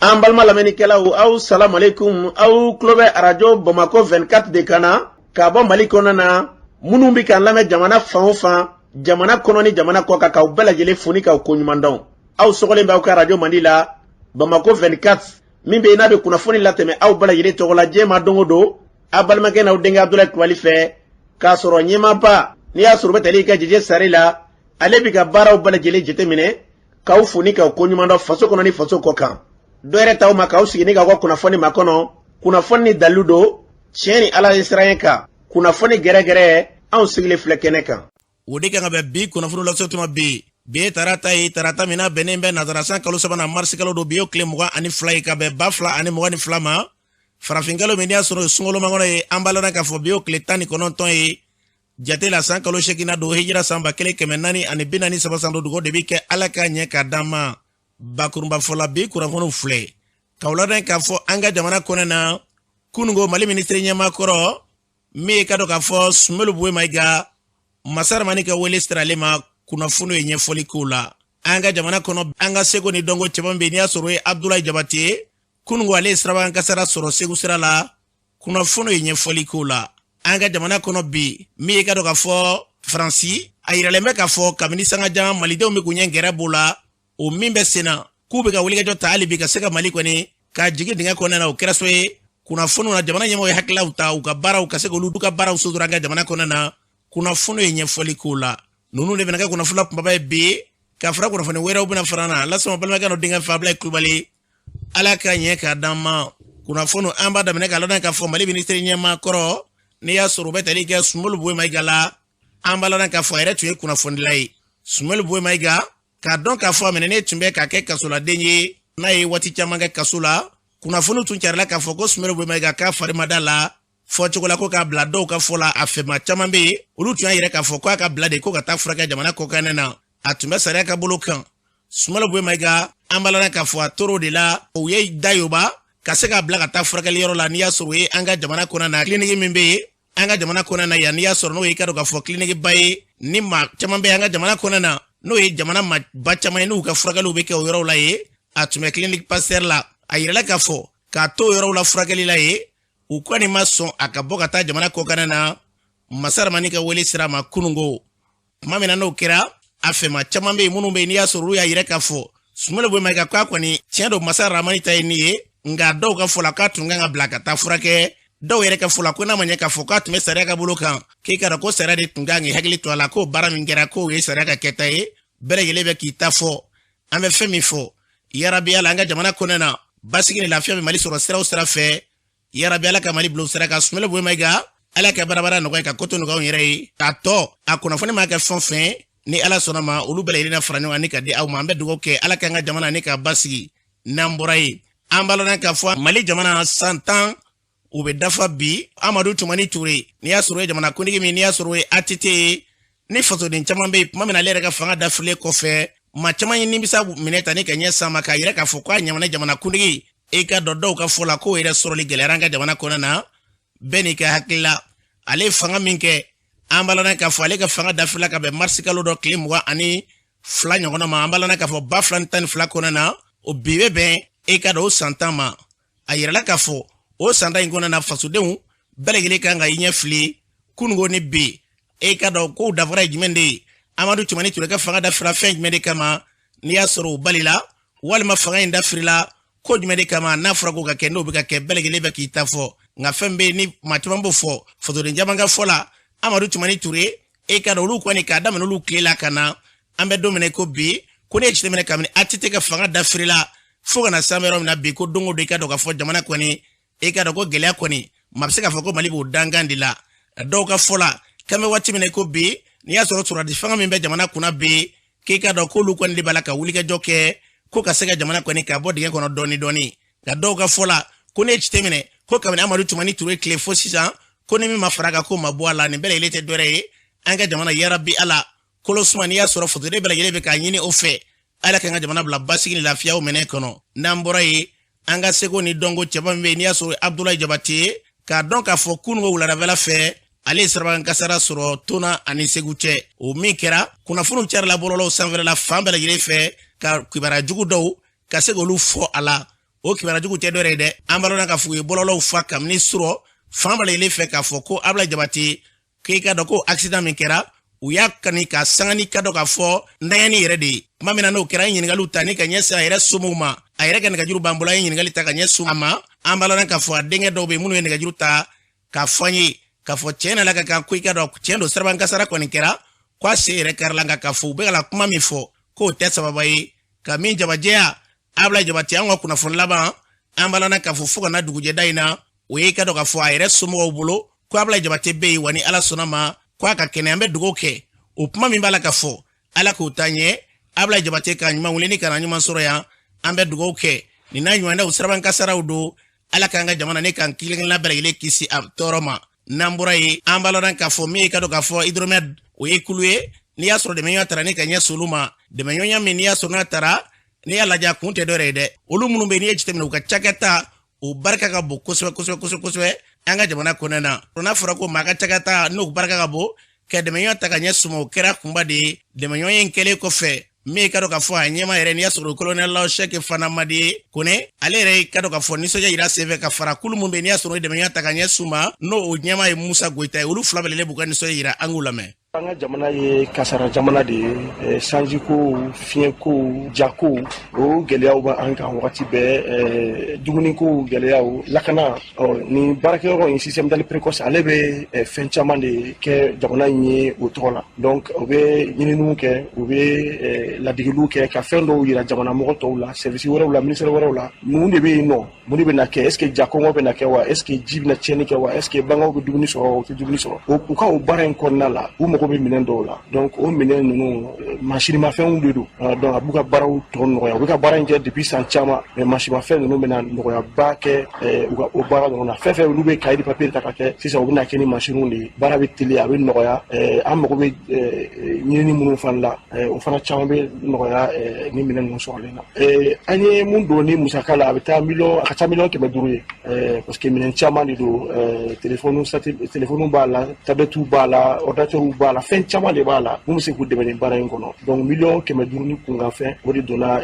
An balima lamɛnnikɛlaw, aw salamaleykum. Aw tulo bɛ arajo Bamakɔ 24 de kan na ka bɔ Mali kɔnɔna na. Minnu bɛ k'an lamɛn jamana fan o fan, jamana kɔnɔ ni jamana kɔ kan, k'aw bɛɛ lajɛlen fo ni k'aw koɲuman dɔn. Aw sɔgɔlen bɛ aw ka arajo mandi la, Bamakɔ 24, min bɛ yen n'a bɛ kunnafoni latɛmɛ aw bɛɛ lajɛlen tɔgɔ la diɲɛ ma don o don, aw balimakɛ n'aw denkɛ Abudulayi Kulubali fɛ, k'a sɔrɔ ɲɛmaaba n'i y'a sɔrɔ u bɛ tali kɛ Jeje Sare la, ale bɛ ka baaraw bɛɛ lajɛlen jateminɛ, k'aw fo ni k'aw koɲuman dɔn faso kɔnɔ ni faso kɔ kan. Dɔ yɛrɛ t'aw ma k'aw sigi ni k'aw ka kunnafoni makɔnɔ, kunnafoni ni dalilu don, tiɲɛ ni Ala ye siran kan, kunnafoni gɛrɛgɛrɛ, anw sigilen filɛ kɛnɛ kan. O de kan ka bɛn bi kunnafoni lase tuma bi. Bi ye tarata ye, tarata min n'a bɛnnen bɛ nazara san kalo sabanan marisi kalo don. Bi ye tile 22 ye ka bɛn 2022 ma, farafinkalo min n'i y'a sɔrɔ sunkalo makɔnɔ ye. An b'a lɔn k'a fɔ bi ye tile 19 ye jate la, san kalo seeginna don, hijira san 1443 san don. Dugawu de bi kɛ Ala k'a ɲɛ k'a d'an ma. Bakurunba fɔla, bi kunnafoniw filɛ k'aw ladɔn k'a fɔ an ka jamana kɔnɔ na, kununko Mali minisiri ɲɛmaa kɔrɔ min ye ka dɔn k'a fɔ Sumelu Buwe Mayiga, Masaramani ka wele sera ale ma kunnafoniw ye ɲɛfɔli kow la an ka jamana kɔnɔ. An ka seko ni dɔnko cɛman bɛ n'i y'a sɔrɔ o ye Abudulayi Jabate ye, kununko ale ye sirabakan kasara sɔrɔ Segu sira la, kunnafoniw ye ɲɛfɔli kow la an ka jamana kɔnɔ bi. Min ye ka dɔn k'a fɔ Faransi, a yiralen bɛ k'a fɔ kabini sangajan malidenw bɛ k'u ɲɛ gɛrɛ b'o la, o min bɛ sen na k'u bɛ ka wulikajɔ ta hali bi ka se ka Mali kɔni ka jigin dingɛ kɔnɔna na. O kɛra so ye kunnafoniw na, jamana ɲɛmɔgɔ ye hakililaw ta u ka baaraw ka se k'olu ka baaraw sutura an ka jamana kɔnɔna na, kunnafoniw ye ɲɛfɔli kow la. Ninnu de bɛna kɛ kunnafoni kunbaba ye bi, ka fara kunnafoni wɛrɛw bɛna fara na lasama balimakɛ n'o denkɛ fɛ, Abulayi Kulubali. Ala ka ɲɛ k'a d'an ma. Kunnafoni an b'a daminɛ k'a ladɔn k'a fɔ Mali minisiri ɲɛmaa kɔrɔ n'i y'a sɔrɔ u bɛ tali kɛ Sumelu Buwe Mayiga la, an b'a ladɔn k'a fɔ a yɛrɛ tun ye kunnafonidila ye. Sumelu Buwe Mayiga, k'a dɔn k'a fɔ a minɛnen tun bɛ k'a kɛ kasoladen ye, n'a ye waati caman kɛ kaso la, kunnafoni tun carila k'a fɔ ko Sumelu Buwe Mayiga k'a fari ma da la fɔcogo la ko k'a bila. Dɔw ka fɔ la, a fɛma caman bɛ yen, olu tun y'a yira k'a fɔ k'a ka bila de ko ka taa furakɛ jamana kɔkan na, a tun bɛ sariya ka bolo kan. Sumalo Buwe Mayiga, an b'a ladɔn k'a fɔ a tor'o de la, u ye dayoba ka se k'a bila ka taa furakɛli yɔrɔ la, n'i y'a sɔrɔ o ye an ka jamana kɔnɔ na kiliniki min bɛ yen an ka jamana kɔnɔ na yan, n'i y'a sɔrɔ n'o ye ka dɔn k'a fɔ kiliniki ba ye ni maa caman bɛ an ka jamana kɔnɔ na, n'o ye jamana ba caman ye, n'u ka furakɛliw bɛ kɛ o yɔrɔw la ye. A tun bɛ kiliniki Pasteur la. A yirala k'a fɔ k'a to o yɔrɔw la furakɛli la ye, u kɔni ma sɔn a ka bɔ ka taa jamana kɔkan na. Masaramani ka wele sira ma kununko tuma min na n'o kɛra, a fɛma caman bɛ yen minnu bɛ yen n'i y'a sɔrɔ olu y'a yira k'a fɔ Sumalo Buwe Mayiga k'a kɔni tiɲɛ don, Masa Ramani ta ye nin ye, nka dɔw ka fɔ la k'a tun kan ka bila ka taa furakɛ. Dɔw yɛrɛ ka fɔ la ko n'a ma ɲɛ k'a fɔ k'a tun bɛ sariya ka bolo kan, k'i ka dɔn ko sariya de tun kan k'i hakili to a la, k'o baara min kɛra k'o ye sariya ka kɛta ye. Bɛɛ lajɛlen bɛ k'i ta fɔ. An bɛ fɛn min fɔ, yarabi Ala, an ka jamana kɔnɔ na, basigi ni lafiya bɛ Mali sɔrɔ sira o sira fɛ, yarabi Ala ka Mali bila sira kan. Sumalo Buwe Mayiga, Ala ka barabara nɔgɔya ka koto nɔgɔya anw yɛrɛ ye. K'a tɔ a kunnafoni maa kɛ fɛn fɛn ni Ala sɔnna ma, olu bɛɛ lajɛlen na fara ɲɔgɔn kan ni ka di aw ma. An bɛ dugawu kɛ Ala k'an ka jamana ni ka basigi. N'an bɔra yen, an b'a lɔn k'a fɔ Mali jamana san 10 u bɛ dafa bi. Amadu Tumani Ture, n'i y'a sɔrɔ o ye jamanakuntigi min n'i y'a sɔrɔ o ye ATT ye, ni fasoden caman bɛ yen, tuma min na ale yɛrɛ ka fanga dafirilen kɔfɛ, maa caman ye nimisa minɛ ta ni ka ɲɛ san ma k'a yira k'a fɔ k'a ɲamana jamanakuntigi. E ka dɔn dɔw ka fɔ la k'o yɛrɛ sɔrɔli gɛlɛyara an ka jamana kɔnɔ na. Bɛɛ n'i ka hakilila. Ale ye fanga min kɛ, an b'a lɔn k'a fɔ ale ka fanga dafirila ka bɛn marisi kalo dɔ tile 22 ɲɔgɔnna ma. An b'a lɔn k'a fɔ 2012 kɔnɔ na, o bi bɛ bɛn e ka dɔn o san 10 ma. A yirala k'a fɔ o san 10 in kɔnɔ na, fasodenw bɛɛ lajɛlen kan ka i ɲɛ fili kununko ni bi. E ka dɔn k'o dafara ye jumɛn de ye? Amadu Tumani Ture ka fanga dafira fɛn jumɛn de kama n'i y'a sɔrɔ o balila, walima fanga in dafirila ko jumɛn de kama n'a fɔra ko ka kɛ, n'o bɛ ka kɛ, bɛɛ lajɛlen bɛ k'i ta fɔ. Nka fɛn bɛ yen ni maa caman b'o fɔ, fasoden caman ka fɔ la, Amadu Tumani Ture, e ka dɔn olu kɔni k'a daminɛ olu tile la ka na an bɛ don min na ko bi, ko ne ye jateminɛ kabini ATT ka fanga dafirila fo ka na s'an bɛ yɔrɔ min na bi, ko don o don i ka dɔn k'a fɔ jamana kɔni, e ka dɔn ko gɛlɛya kɔni, maa bɛ se k'a fɔ ko Mali b'o dankan de la. Dɔw ka fɔ la k'an bɛ waati min na ko bi, n'i y'a sɔrɔ sɔrɔdasi fanga min bɛ jamana kunna bi, k'i ka dɔn k'olu kɔni de b'a la ka wulikajɔ kɛ ko ka se ka jamana kɔni ka bɔ dingɛ kɔnɔ dɔɔni dɔɔni. Nka dɔw ka fɔ la ko ne ye jateminɛ ko kabini Amadu Tumani Ture tile fo sisan, ko ni min ma fara kan ko ma bɔ a la. Nin bɛɛ lajɛlen tɛ dɔwɛrɛ ye an ka jamana, yarabi Ala kolo suma, n'i y'a sɔrɔ fasoden bɛɛ lajɛlen bɛ k'a ɲini o fɛ, Ala k'an ka jamana bila basigi ni lafiyaw minɛ kɔnɔ. N'an bɔra yen, an ka seko ni dɔnko cɛba min bɛ yen n'i y'a sɔrɔ Abudulayi Jabate ye, k'a dɔn k'a fɔ kununko wuladafɛla fɛ ale ye sirabakan kasara sɔrɔ Tona ani Segu cɛ. O min kɛra, kunnafoniw carila bɔlɔlɔw sanfɛla la fan bɛɛ lajɛlen fɛ, ka kibaruya jugu dɔw ka se k'olu fɔ a la. O kibaruya jugu tɛ dɔwɛrɛ ye dɛ, an b'a lɔn k'a fɔ u ye bɔlɔlɔw fa kabini surɔ fan bɛɛ lajɛlen fɛ k'a fɔ ko Ablaye Jabate, k'i ka dɔn ko accident min kɛra, u y'a kani ka sangani ka dɔn k'a fɔ ntanyani yɛrɛ de ye. Tuma min na n'o kɛra, an ye ɲininkaliw ta ni ka ɲɛsin a yɛrɛ somɔgɔw ma. A yɛrɛ ka nɛgɛjuru b'an bolo, an ye ɲininkali ta ka ɲɛsin a ma. An b'a lɔn k'a fɔ a denkɛ dɔw bɛ yen minnu ye nɛgɛjuru ta k'a fɔ an ye k'a fɔ tiɲɛ na la ka kan ko i ka dɔn tiɲɛ don, siraban kasara kɔni kɛra, ko a sen yɛrɛ karila, nka k'a fɔ u bɛ ka la kuma min fɔ k'o tɛ sababa ye ka min jabajɛya. Ablaye Jabate, an ka kunnafoni laban, an b'a lɔn k'a fɔ fo ka na dugujɛda in na, o ye i ka dɔn k'a fɔ a yɛrɛ somɔgɔw bolo ko Ablaye Jabate bɛ yen wa, ni Ala sɔnna ma ko a ka kɛnɛ. An bɛ dugawu kɛ o kuma min b'a la ka fɔ, Ala k'o taa ɲɛ. Ablaye Jabate ka ɲuman wele ni kana ɲuman sɔrɔ yan. An bɛ dugawu kɛ nin n'a ɲɔgɔnnaw siraban kasaraw don. Ala k'an ka jamana ne k'an kelen kelenna bɛɛ lajɛlen kisi a tɔɔrɔ ma. N'an bɔra yen, an b'a lɔn k'a fɔ min ye ka dɔn k'a fɔ Hydromed, o ye kulu ye n'i y'a sɔrɔ dɛmɛɲɔgɔn taara ni ka ɲɛsin olu ma. Dɛmɛɲɔgɔnya min n'i y'a sɔrɔ n'a taara, n'i y'a lajɛ, a kun tɛ dɔwɛrɛ ye dɛ, olu minnu bɛ yen, n'i ye jateminɛ, u ka cakɛta o barika ka bon kosɛbɛ kosɛbɛ kosɛbɛ kosɛbɛ an ka jamana kɔnɔna na. N'a fɔra ko maa ka cakɛta n'o barika ka bon ka dɛmɛɲɔgɔn ta ka ɲɛsin u ma, o kɛra kunba de ye. Dɛmɛɲɔgɔn in kɛlen kɔfɛ, min ye ka dɔn k'a fɔ a ɲɛma yɛrɛ, n'i y'a sɔrɔ colonel Sɛki Fana Madi Kone, ale yɛrɛ ka dɔn k'a fɔ nisɔndiya yira senfɛ ka fara kulu min bɛ yen n'i y'a sɔrɔ o ye dɛmɛɲɔgɔn ta ka ɲɛsin u ma, n'o o ɲɛma ye Musa Goyita ye, olu fila bɛɛ lajɛlen b'u ka nisɔndiya yira. An k'u lamɛn. An ka jamana ye kasara jamana de ye. Sanjiko, fiɲɛko, jako, o gɛlɛyaw bɛ an kan wagati bɛɛ, dumuniko gɛlɛyaw, lakana. Nin baarakɛyɔrɔ in, système d'alerte précoce, ale bɛ fɛn caman de kɛ jamana in ye o tɔgɔ la. Donc u bɛ ɲininiw kɛ, u bɛ ladegeliw kɛ ka fɛn dɔw yira jamana mɔgɔ tɔw la, service wɛrɛw la, ministère wɛrɛw la, mun de bɛ yen nɔ, mun de bɛ na kɛ, est ce que ja kɔngɔ bɛ na kɛ wa, est ce que ji bɛna tiɲɛni kɛ wa, est ce que baganw bɛ dumuni sɔrɔ, u tɛ dumuni sɔrɔ. U ka o baara in kɔnɔna la, u mago bɛ minɛn dɔw la. Donc o minɛn ninnu, mansinimafɛnw de don. Donc a b'u ka baaraw tɔ nɔgɔya. U bɛ ka baara in kɛ depuis san caman, mais mansinmafɛn ninnu bɛna nɔgɔyaba kɛ u ka o baara ninnu na. Fɛn fɛn olu bɛ cahier de papier ta ka kɛ sisan, u bɛna kɛ ni mansinw de ye. Baara bɛ teliya, a bɛ nɔgɔya. An mago bɛ ɲinini minnu fana la, o fana caman bɛ nɔgɔya ni minɛn ninnu sɔrɔlen na. An ye mun don ni musaka la, a bɛ taa miliyɔn, a ka ca 500 miliyɔn ye, parce que minɛn caman de don. Téléphone, téléphone b'a la, tablette b'a la, ordinateur b'a la, fɛn caman de b'a la mun bɛ se k'u dɛmɛ nin baara in kɔnɔ. Donc 500 miliyɔn ni kunkanfɛn, o de donna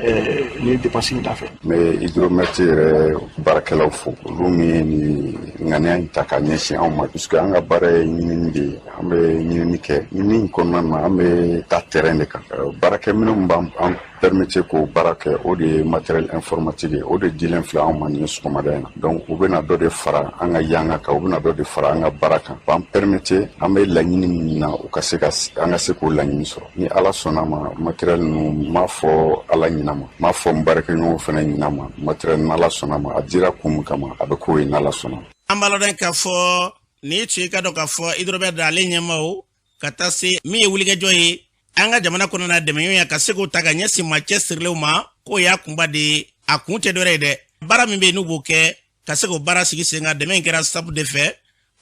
nin dépense in da fɛ. N bɛ Hydromet yɛrɛ baarakɛlaw fo, olu min ye nin ŋaniya in ta ka ɲɛsin anw ma, puisque an ka baara ye ɲinini de ye. An bɛ ɲinini kɛ. Ɲinini in kɔnɔna na, an bɛ taa terrain de kan. Baarakɛminɛnw b'an an permettre k'o baara kɛ, o de ye matériel informatique ye. O de dilen filɛ anw ma nin sɔgɔmada in na. Donc u bɛna dɔ de fara an ka yanga kan, u bɛna dɔ de fara an ka baara kan, b'an permettre an bɛ laɲini min na, u ka se ka an ka se k'o laɲini sɔrɔ ni Ala sɔnna ma. Matériel ninnu, n m'a fɔ Ala ɲina ma, n m'a fɔ n baarakɛɲɔgɔnw fana ɲina ma. Matériel, n'Ala sɔnna ma, a dira kun min kama, a bɛ k'o ye n'Ala sɔnna ma. An b'a lɔn k'a fɔ nin tun ye ka dɔn k'a fɔ Hydromet ale ɲɛmaw ka taa se min ye wulikajɔ ye an ka jamana kɔnɔna dɛmɛɲɔgɔnya ka se k'o ta ka ɲɛsin maa cɛsirilenw ma, k'o y'a kunba de ye. A kun tɛ dɔwɛrɛ ye dɛ, baara min bɛ yen n'u b'o kɛ ka se k'o baara sigi sen kan. Dɛmɛ in kɛra sabu de fɛ.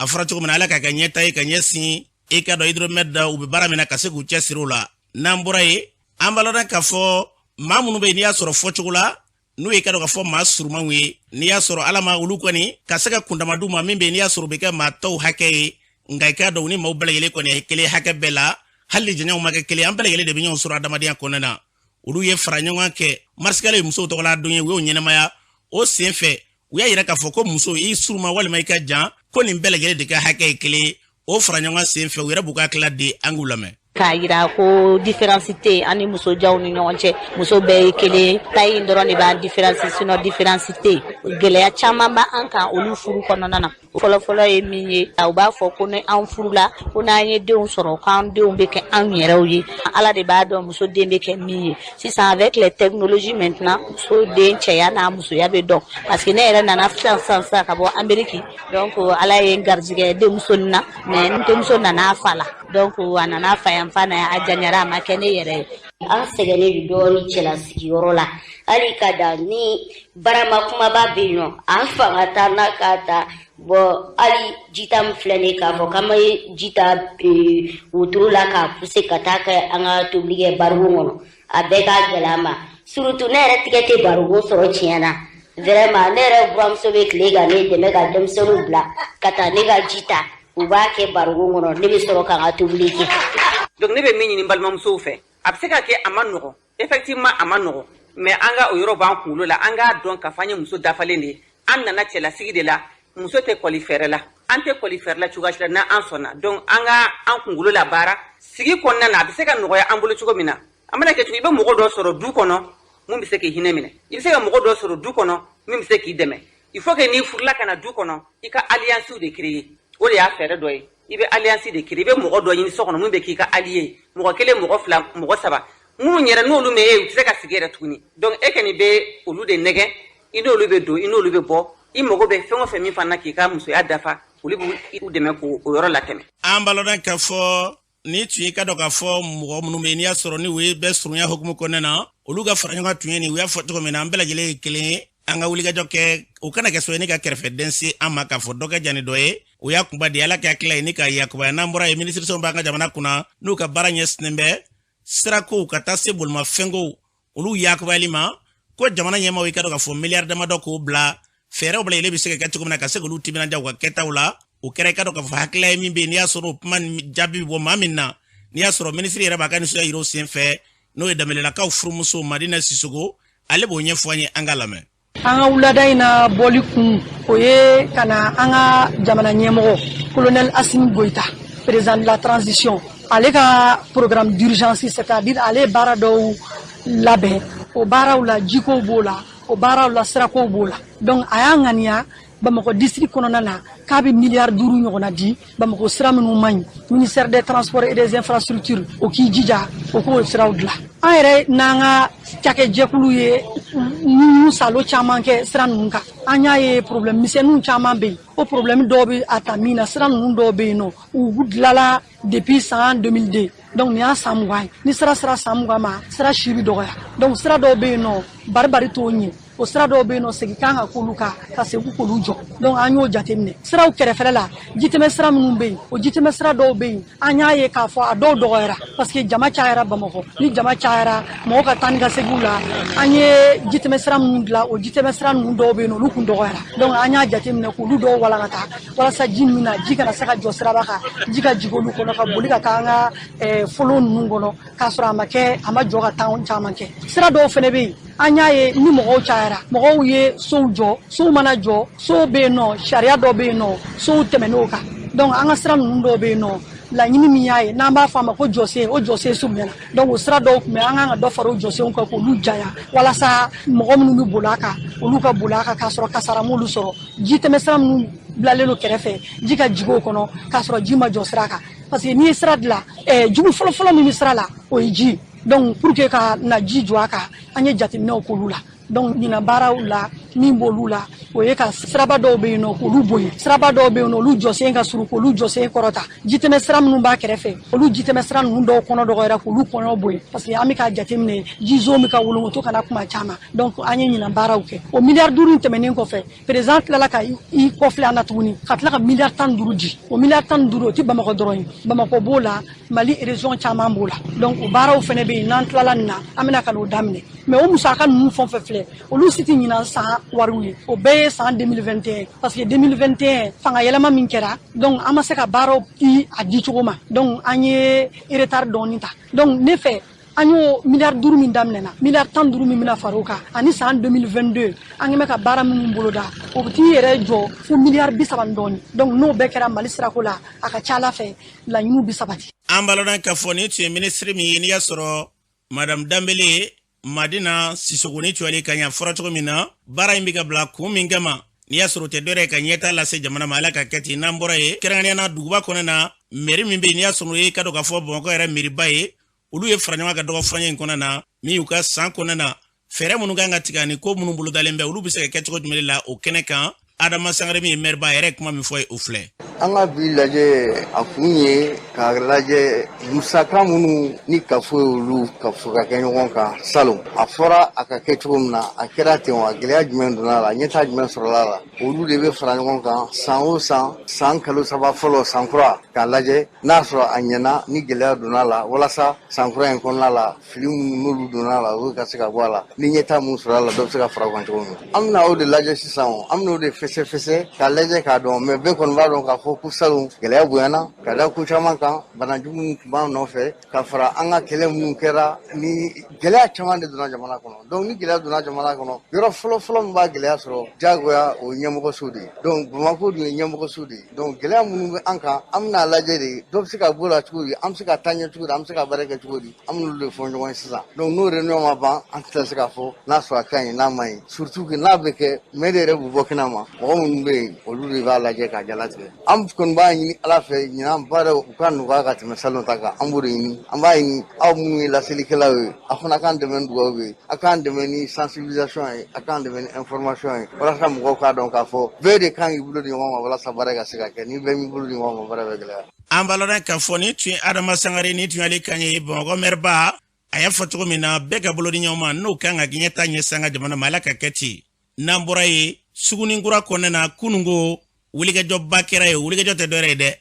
A fɔra cogo min na, Ala k'a kɛ ɲɛta ye ka ɲɛsin i ka dɔn Hydromet da u bɛ baara min na, ka se k'u cɛsiri o la. N'an bɔra yen, an b'a lɔn k'a fɔ maa minnu bɛ yen n'i y'a sɔrɔ fɔcogo la n'u ye ka dɔn k'a fɔ maa surumanw ye, n'i y'a sɔrɔ Ala ma olu kɔni ka se ka kundama d'u ma min bɛ yen n'i y'a sɔrɔ u bɛ kɛ maa tɔw hakɛ ye, nka i k'a dɔn u ni maaw bɛɛ lajɛlen kɔni ye kelen hakɛ bɛɛ la, hali ni jɔnɲɔgɔnw ma kɛ kelen, an bɛɛ lajɛlen de bɛ ɲɔgɔn sɔrɔ adamadenya kɔnɔna na. Olu ye fara ɲɔgɔn kɛ marisikalo ye musow tɔgɔla don ye, u y'o ɲɛnamaya. O sen fɛ, u y'a yira k'a fɔ ko muso, i suruma walima i ka jan, ko nin bɛɛ lajɛlen de ka hakɛ ye kelen. O fara ɲɔgɔn sen fɛ, u yɛrɛ b'u ka hakilila di, an k'u lamɛn. K'a yira ko différence tɛ an ni musojanw ni ɲɔgɔn cɛ, muso bɛɛ ye kelen. Taille in dɔrɔn de b'an différence, sinon différence tɛ yen. Gɛlɛya caman b'an kan olu furu kɔnɔna na. Fɔlɔfɔlɔ ye min ye, u b'a fɔ ko ni an furula, ko n'an ye denw sɔrɔ, k'an denw bɛ kɛ anw yɛrɛw ye. Ala de b'a dɔn muso den bɛ kɛ min ye. Sisan, avec les technologies maintenant, muso den cɛya n'a musoya bɛ dɔn, parce que ne yɛrɛ nana sisan sisan sisan ka bɔ Amérique. Donc Ala ye n garijɛgɛ denmuso na, mais n denmuso nana a fa la, donc a nana fa yan fan na, a janyara, a ma kɛ ne yɛrɛ ye. An sɛgɛnnen don dɔɔni cɛlasigiyɔrɔ la, hali ka da ni barama kumaba bɛ yen nɔ, an fanga t'an na k'a ta bɔn. Hali jita min filɛ nin ye, k'a fɔ k'an bɛ ji ta wotoro la k'a pousser ka taa kɛ an ka tobili kɛ barikon kɔnɔ, a bɛɛ ka gɛlɛn an ma. Surtout ne yɛrɛ tigɛ tɛ barikon sɔrɔ tiɲɛ na. Vraiment, ne yɛrɛ buramuso bɛ tile ka ne dɛmɛ ka denmisɛnninw bila ka taa ne ka ji ta, u b'a kɛ barikon kɔnɔ, ne bɛ sɔrɔ ka n ka tobili kɛ. Donc ne bɛ min ɲini balimamusow fɛ, a bɛ se ka kɛ a ma nɔgɔn, effectivement a ma nɔgɔn. Mais an ka o yɔrɔ b'an kunkolo la, an k'a dɔn k'a fɔ an ye muso dafalen de ye. An nana cɛlasigi de la, muso tɛ kɔli fɛrɛ la, an tɛ kɔli fɛrɛ la cogoya si la n'an sɔnna. Donc an ka an kunkolo la baara sigi kɔnɔna na, a bɛ se ka nɔgɔya an bolo cogo min na. A mana kɛ cogo, i bɛ mɔgɔ dɔ sɔrɔ du kɔnɔ mun bɛ se k'i hinɛ minɛ, i bɛ se ka mɔgɔ dɔ sɔrɔ du kɔnɔ min bɛ se k'i dɛmɛ. Il faut que n'i furula ka na du kɔnɔ, i ka alliance de créer. O de y'a fɛɛrɛ dɔ ye. I bɛ alliance de créer, i bɛ mɔgɔ dɔ ɲini so kɔnɔ mun bɛ k'i ka allié, mɔgɔ kelen, mɔgɔ fila, mɔgɔ saba, minnu yɛrɛ n'olu mɛ e, u tɛ se ka sigi yɛrɛ tuguni. Donc e kɔni bɛ olu de nɛgɛn, i n'olu bɛ don, i n'olu bɛ bɔ, i mago bɛ fɛn o fɛn min fana k'i ka musoya dafa, olu b'u dɛmɛ k'o yɔrɔ latɛmɛ. An b'a lɔn k'a fɔ ni tun ye ka dɔn k'a fɔ mɔgɔ minnu bɛ yen, n'i y'a sɔrɔ ni u ye bɛɛ surunya hukumu kɔnɔna na, olu ka fara ɲɔgɔn kan tun ye nin. U y'a fɔ cogo min na, an bɛɛ lajɛlen ye kelen ye. An ka wulikajɔ kɛ, o kana kɛ so ye ne ka kɛrɛfɛden se an ma k'a fɔ dɔ ka jan ni dɔ ye. O y'a kunba di, Ala ka tila ye ni ka yakubaya. N'an bɔra yen, minisirisow b'an ka jamana kunna, n'u ka baara ɲɛsinnen bɛ sirakow ka taa se bolimafɛnkow olu yakubayali ma, ko jamana ɲɛmaaw, i ka dɔn k'a fɔ miliyari damadɔ k'o bila fɛɛrɛw bila ile bɛ se ka kɛ cogo min na ka se k'olu timinandiya u ka kɛtaw la. O kɛra, i ka dɔn k'a fɔ hakilila ye min bɛ yen, n'i y'a sɔrɔ o kuma jaabi bɛ bɔ maa min na, n'i y'a sɔrɔ minisiri yɛrɛ b'a ka nisɔndiya yira o sen fɛ, n'o ye Danbelelakaw furumuso Madina Sisoko, ale b'o ɲɛfɔ an ye, an ka lamɛn. An ka wulada in na bɔli kun, o ye ka na an ka jamana ɲɛmɔgɔ, colonel Assimi Goïta, président de la transition, ale ka programme d'urgence, c'est-à-dire ale ye baara dɔw labɛn. O baaraw la, jikow b'o la, o baaraw la, sirakow b'o la. Donc a y'a ŋaniya Bamakɔ district kɔnɔna na k'a bɛ miliyari 5 ɲɔgɔnna di Bamakɔ sira minnu man ɲi. Ministère des Transports et des Infrastructures, o k'i jija o k'o siraw dilan. An yɛrɛ n'an ka cakɛjɛkulu ye ŋunuŋunu salo caman kɛ sira ninnu kan. An y'a ye problème misɛnninw caman bɛ yen. O problème dɔw bɛ a ta min na, sira ninnu dɔw bɛ yen nɔ, u dilanla depuis san 2002, donc nin y'a san 20 ye. Ni sira sera san 20 ma, sira si bɛ dɔgɔya. Donc sira dɔw bɛ yen nɔ, bari-bari t'o ɲɛ. O sira dɔw bɛ yen nɔ, segin kan ka k'olu kan ka segin k'olu jɔ. Donc an y'o jateminɛ siraw kɛrɛfɛla la. Jitɛmɛ sira minnu bɛ yen, o jitɛmɛ sira dɔw bɛ yen, an y'a ye k'a fɔ a dɔw dɔgɔyara, parce que jama cayara Bamakɔ. Ni jama cayara, mɔgɔw ka taa ni ka seginw la, an ye jitɛmɛ sira minnu dilan, o jitɛmɛ sira ninnu dɔw bɛ yen nɔ, olu kun dɔgɔyara. Donc an y'a jateminɛ k'olu dɔw walankata, walasa ji min na, ji kana se ka jɔ siraba kan, ji ka jigin olu kɔnɔ ka boli ka taa an ka folon ninnu kɔnɔ, k'a sɔrɔ a ma kɛ, a ma jɔ ka taa caman kɛ. Sira dɔw fana bɛ yen, an y'a ye ni mɔgɔw cayara, mɔgɔw ye sow jɔ. Sow mana jɔ, sow bɛ yen nɔ, sariya dɔ bɛ yen nɔ, sow tɛmɛn'o kan. Donc an ka sira ninnu dɔw bɛ yen nɔ, laɲini min y'a ye n'an b'a fɔ a ma ko jɔsen, o jɔsen surunyana. Donc o sira dɔw tun bɛ, an kan ka dɔ fara o jɔsenw kan k'olu janya, walasa mɔgɔ minnu bɛ boli a kan, olu ka boli a kan k'a sɔrɔ kasara m'olu sɔrɔ. Ji tɛmɛ sira minnu bilalen don kɛrɛfɛ, ji ka jigin o kɔnɔ k'a sɔrɔ ji ma jɔ sira kan, parce que n'i ye sira dilan, jugu fɔlɔfɔlɔ min bɛ sira la, o ye ji. Donc pour que ka na ji jɔ a kan, an ye jateminɛw k'olu la. Donc ɲinan baaraw la, min b'olu la, o ye ka siraba dɔw bɛ yen nɔ, k'olu bonya. Siraba dɔw bɛ yen nɔ, olu jɔsen ka surun, k'olu jɔsen kɔrɔta. Jitɛmɛ sira minnu b'a kɛrɛfɛ, olu jitɛmɛ sira ninnu dɔw kɔnɔ dɔgɔyara, k'olu kɔnɔ bonya, parce que an bɛ k'a jateminɛ jizo bɛ ka wolonwoto ka na kuma caman. Donc an ye ɲinan baaraw kɛ. O miliyari 5 in tɛmɛnen kɔfɛ, président tilala ka i kɔfilɛ an na tuguni ka tila ka miliyari 15 di. O miliyari 15, o tɛ Bamakɔ dɔrɔn ye, Bamakɔ b'o la, Mali région caman b'o la. Donc o baaraw fana bɛ yen, n'an tilala nin na, an bɛna ka n'o daminɛ. Mais o musaka ninnu fɛn o fɛn filɛ, olu si tɛ ɲinan san wariw ye, o bɛɛ ye san 2021, parce que 2021 fanga yɛlɛma min kɛra, donc an ma se ka baaraw di a di cogo ma. Donc an ye retard dɔɔni ta. Donc ne fɛ, an y'o miliyari 5 min daminɛna, miliyari 15 min bɛna fara o kan, ani san 2022 an kɛn bɛ ka baara minnu boloda, o bɛ t'i yɛrɛ jɔ fo miliyari 30 ni dɔɔni. Donc n'o bɛɛ kɛra Mali sirako la, a ka ca Ala fɛ, laɲiniw bɛ sabati. An b'a lɔn k'a fɔ nin tun ye minisiri min ye, n'i y'a sɔrɔ Madame Danbele Madina Sisoko ni tuwali ka ɲa fɔra cogo min na, baara in bɛ ka bila kun min kama, n'i y'a sɔrɔ o tɛ dɔwɛrɛ ye ka ɲɛtaa lase jamana ma. Ala ka kɛ ten. N'an bɔra yen, kɛrɛnkɛrɛnnenya na duguba kɔnɔ na, mairie min bɛ yen, n'i y'a sɔrɔ o ye ka dɔn k'a fɔ Bamakɔ yɛrɛ mairieba ye, olu ye fara ɲɔgɔn kan dɔgɔ furancɛ in kɔnɔ na, min y'u ka san kɔnɔ na fɛɛrɛ minnu kan ka tigɛ ani ko minnu bolodalen bɛ, olu bɛ se ka kɛ cogo jumɛn la o kɛnɛ kan. Adama Sangare min ye maire ba yɛrɛ ye kuma min fɔ ye, o filɛ. An ka bi lajɛ, a kun ye k'a lajɛ musaka minnu ni kafo ye, olu kafo ka kɛ ɲɔgɔn kan salon. A fɔra a ka kɛ cogo min na, a kɛra ten wa? Gɛlɛya jumɛn donna a la? Ɲɛtaa jumɛn sɔrɔla a la? Olu de bɛ fara ɲɔgɔn kan san o san, san kalo 3 fɔlɔ, san kura, k'a lajɛ n'a sɔrɔ a ɲɛna, ni gɛlɛya donna a la, walasa san kura in kɔnɔna la, fili minnu n'olu donna a la, olu ka se ka bɔ a la, ni ɲɛtaa mun sɔrɔ a la, dɔ bɛ se ka fara o kan cogo min. An bɛna o de lajɛ sisan. O an bɛna o de fɛsɛfɛsɛ k'a lajɛ k'a dɔn. Mais bɛɛ kɔni b'a dɔn k'a fɔ fɔ ko salon gɛlɛya bonyana ka da ko caman kan, banajugu minnu tun b'an nɔfɛ, ka fara an ka kɛlɛ minnu kɛra, ni gɛlɛya caman de donna jamana kɔnɔ. Donc ni gɛlɛya donna jamana kɔnɔ, yɔrɔ fɔlɔ-fɔlɔ min b'a gɛlɛya sɔrɔ, diyagoya o ye ɲɛmɔgɔso de ye. Donc Bamakɔ dun ye ɲɛmɔgɔso de ye. Donc gɛlɛya minnu bɛ an kan, an bɛna lajɛ de dɔ bɛ se ka bɔ la cogo di, an bɛ se ka taa ɲɛ cogo di, an bɛ se ka baara kɛ cogo di, an bɛn'olu de fɔ ɲɔgɔn ye sisan. Donc n'o réunion ma ban, an tɛna se k'a fɔ n'a sɔrɔ a ka ɲi n'a ma ɲi, surtout que n'a bɛ kɛ maire yɛrɛ b'u bɔ kɛnɛ ma, mɔgɔ minnu bɛ yen, olu de b'a lajɛ k'a jalatigɛ. An kɔni b'a ɲini Ala fɛ ɲinan baaraw u ka nɔgɔya ka tɛmɛ salon ta kan. An b'o de ɲini, an b'a ɲini aw minnu ye laselikɛlaw ye, aw fana k'an dɛmɛ ni dugawu ye, a k'an dɛmɛ ni sensibilisation ye, a k'an dɛmɛ ni information ye, walasa mɔgɔw k'a dɔn k'a fɔ bɛɛ de kan k'i bolo di ɲɔgɔn ma walasa baara ka se ka kɛ. Ni bɛɛ m'i bolo di ɲɔgɔn ma, baara bɛ gɛlɛya. An b'a lɔn k'a fɔ nin tun ye Adama Sangare, nin tun y'ale kan ye Bamakɔ mɛriba. A y'a fɔ cogo min na, bɛɛ ka bolo di ɲɔgɔn ma, n'o kan ka ɲɛta ɲɛsin an ka jamana ma, Ala ka kɛ ten. N'an bɔra yen, Suguninkura kɔnɔna na, kununko wulikajɔba kɛra yen. Wulikajɔ tɛ dɔwɛrɛ ye dɛ,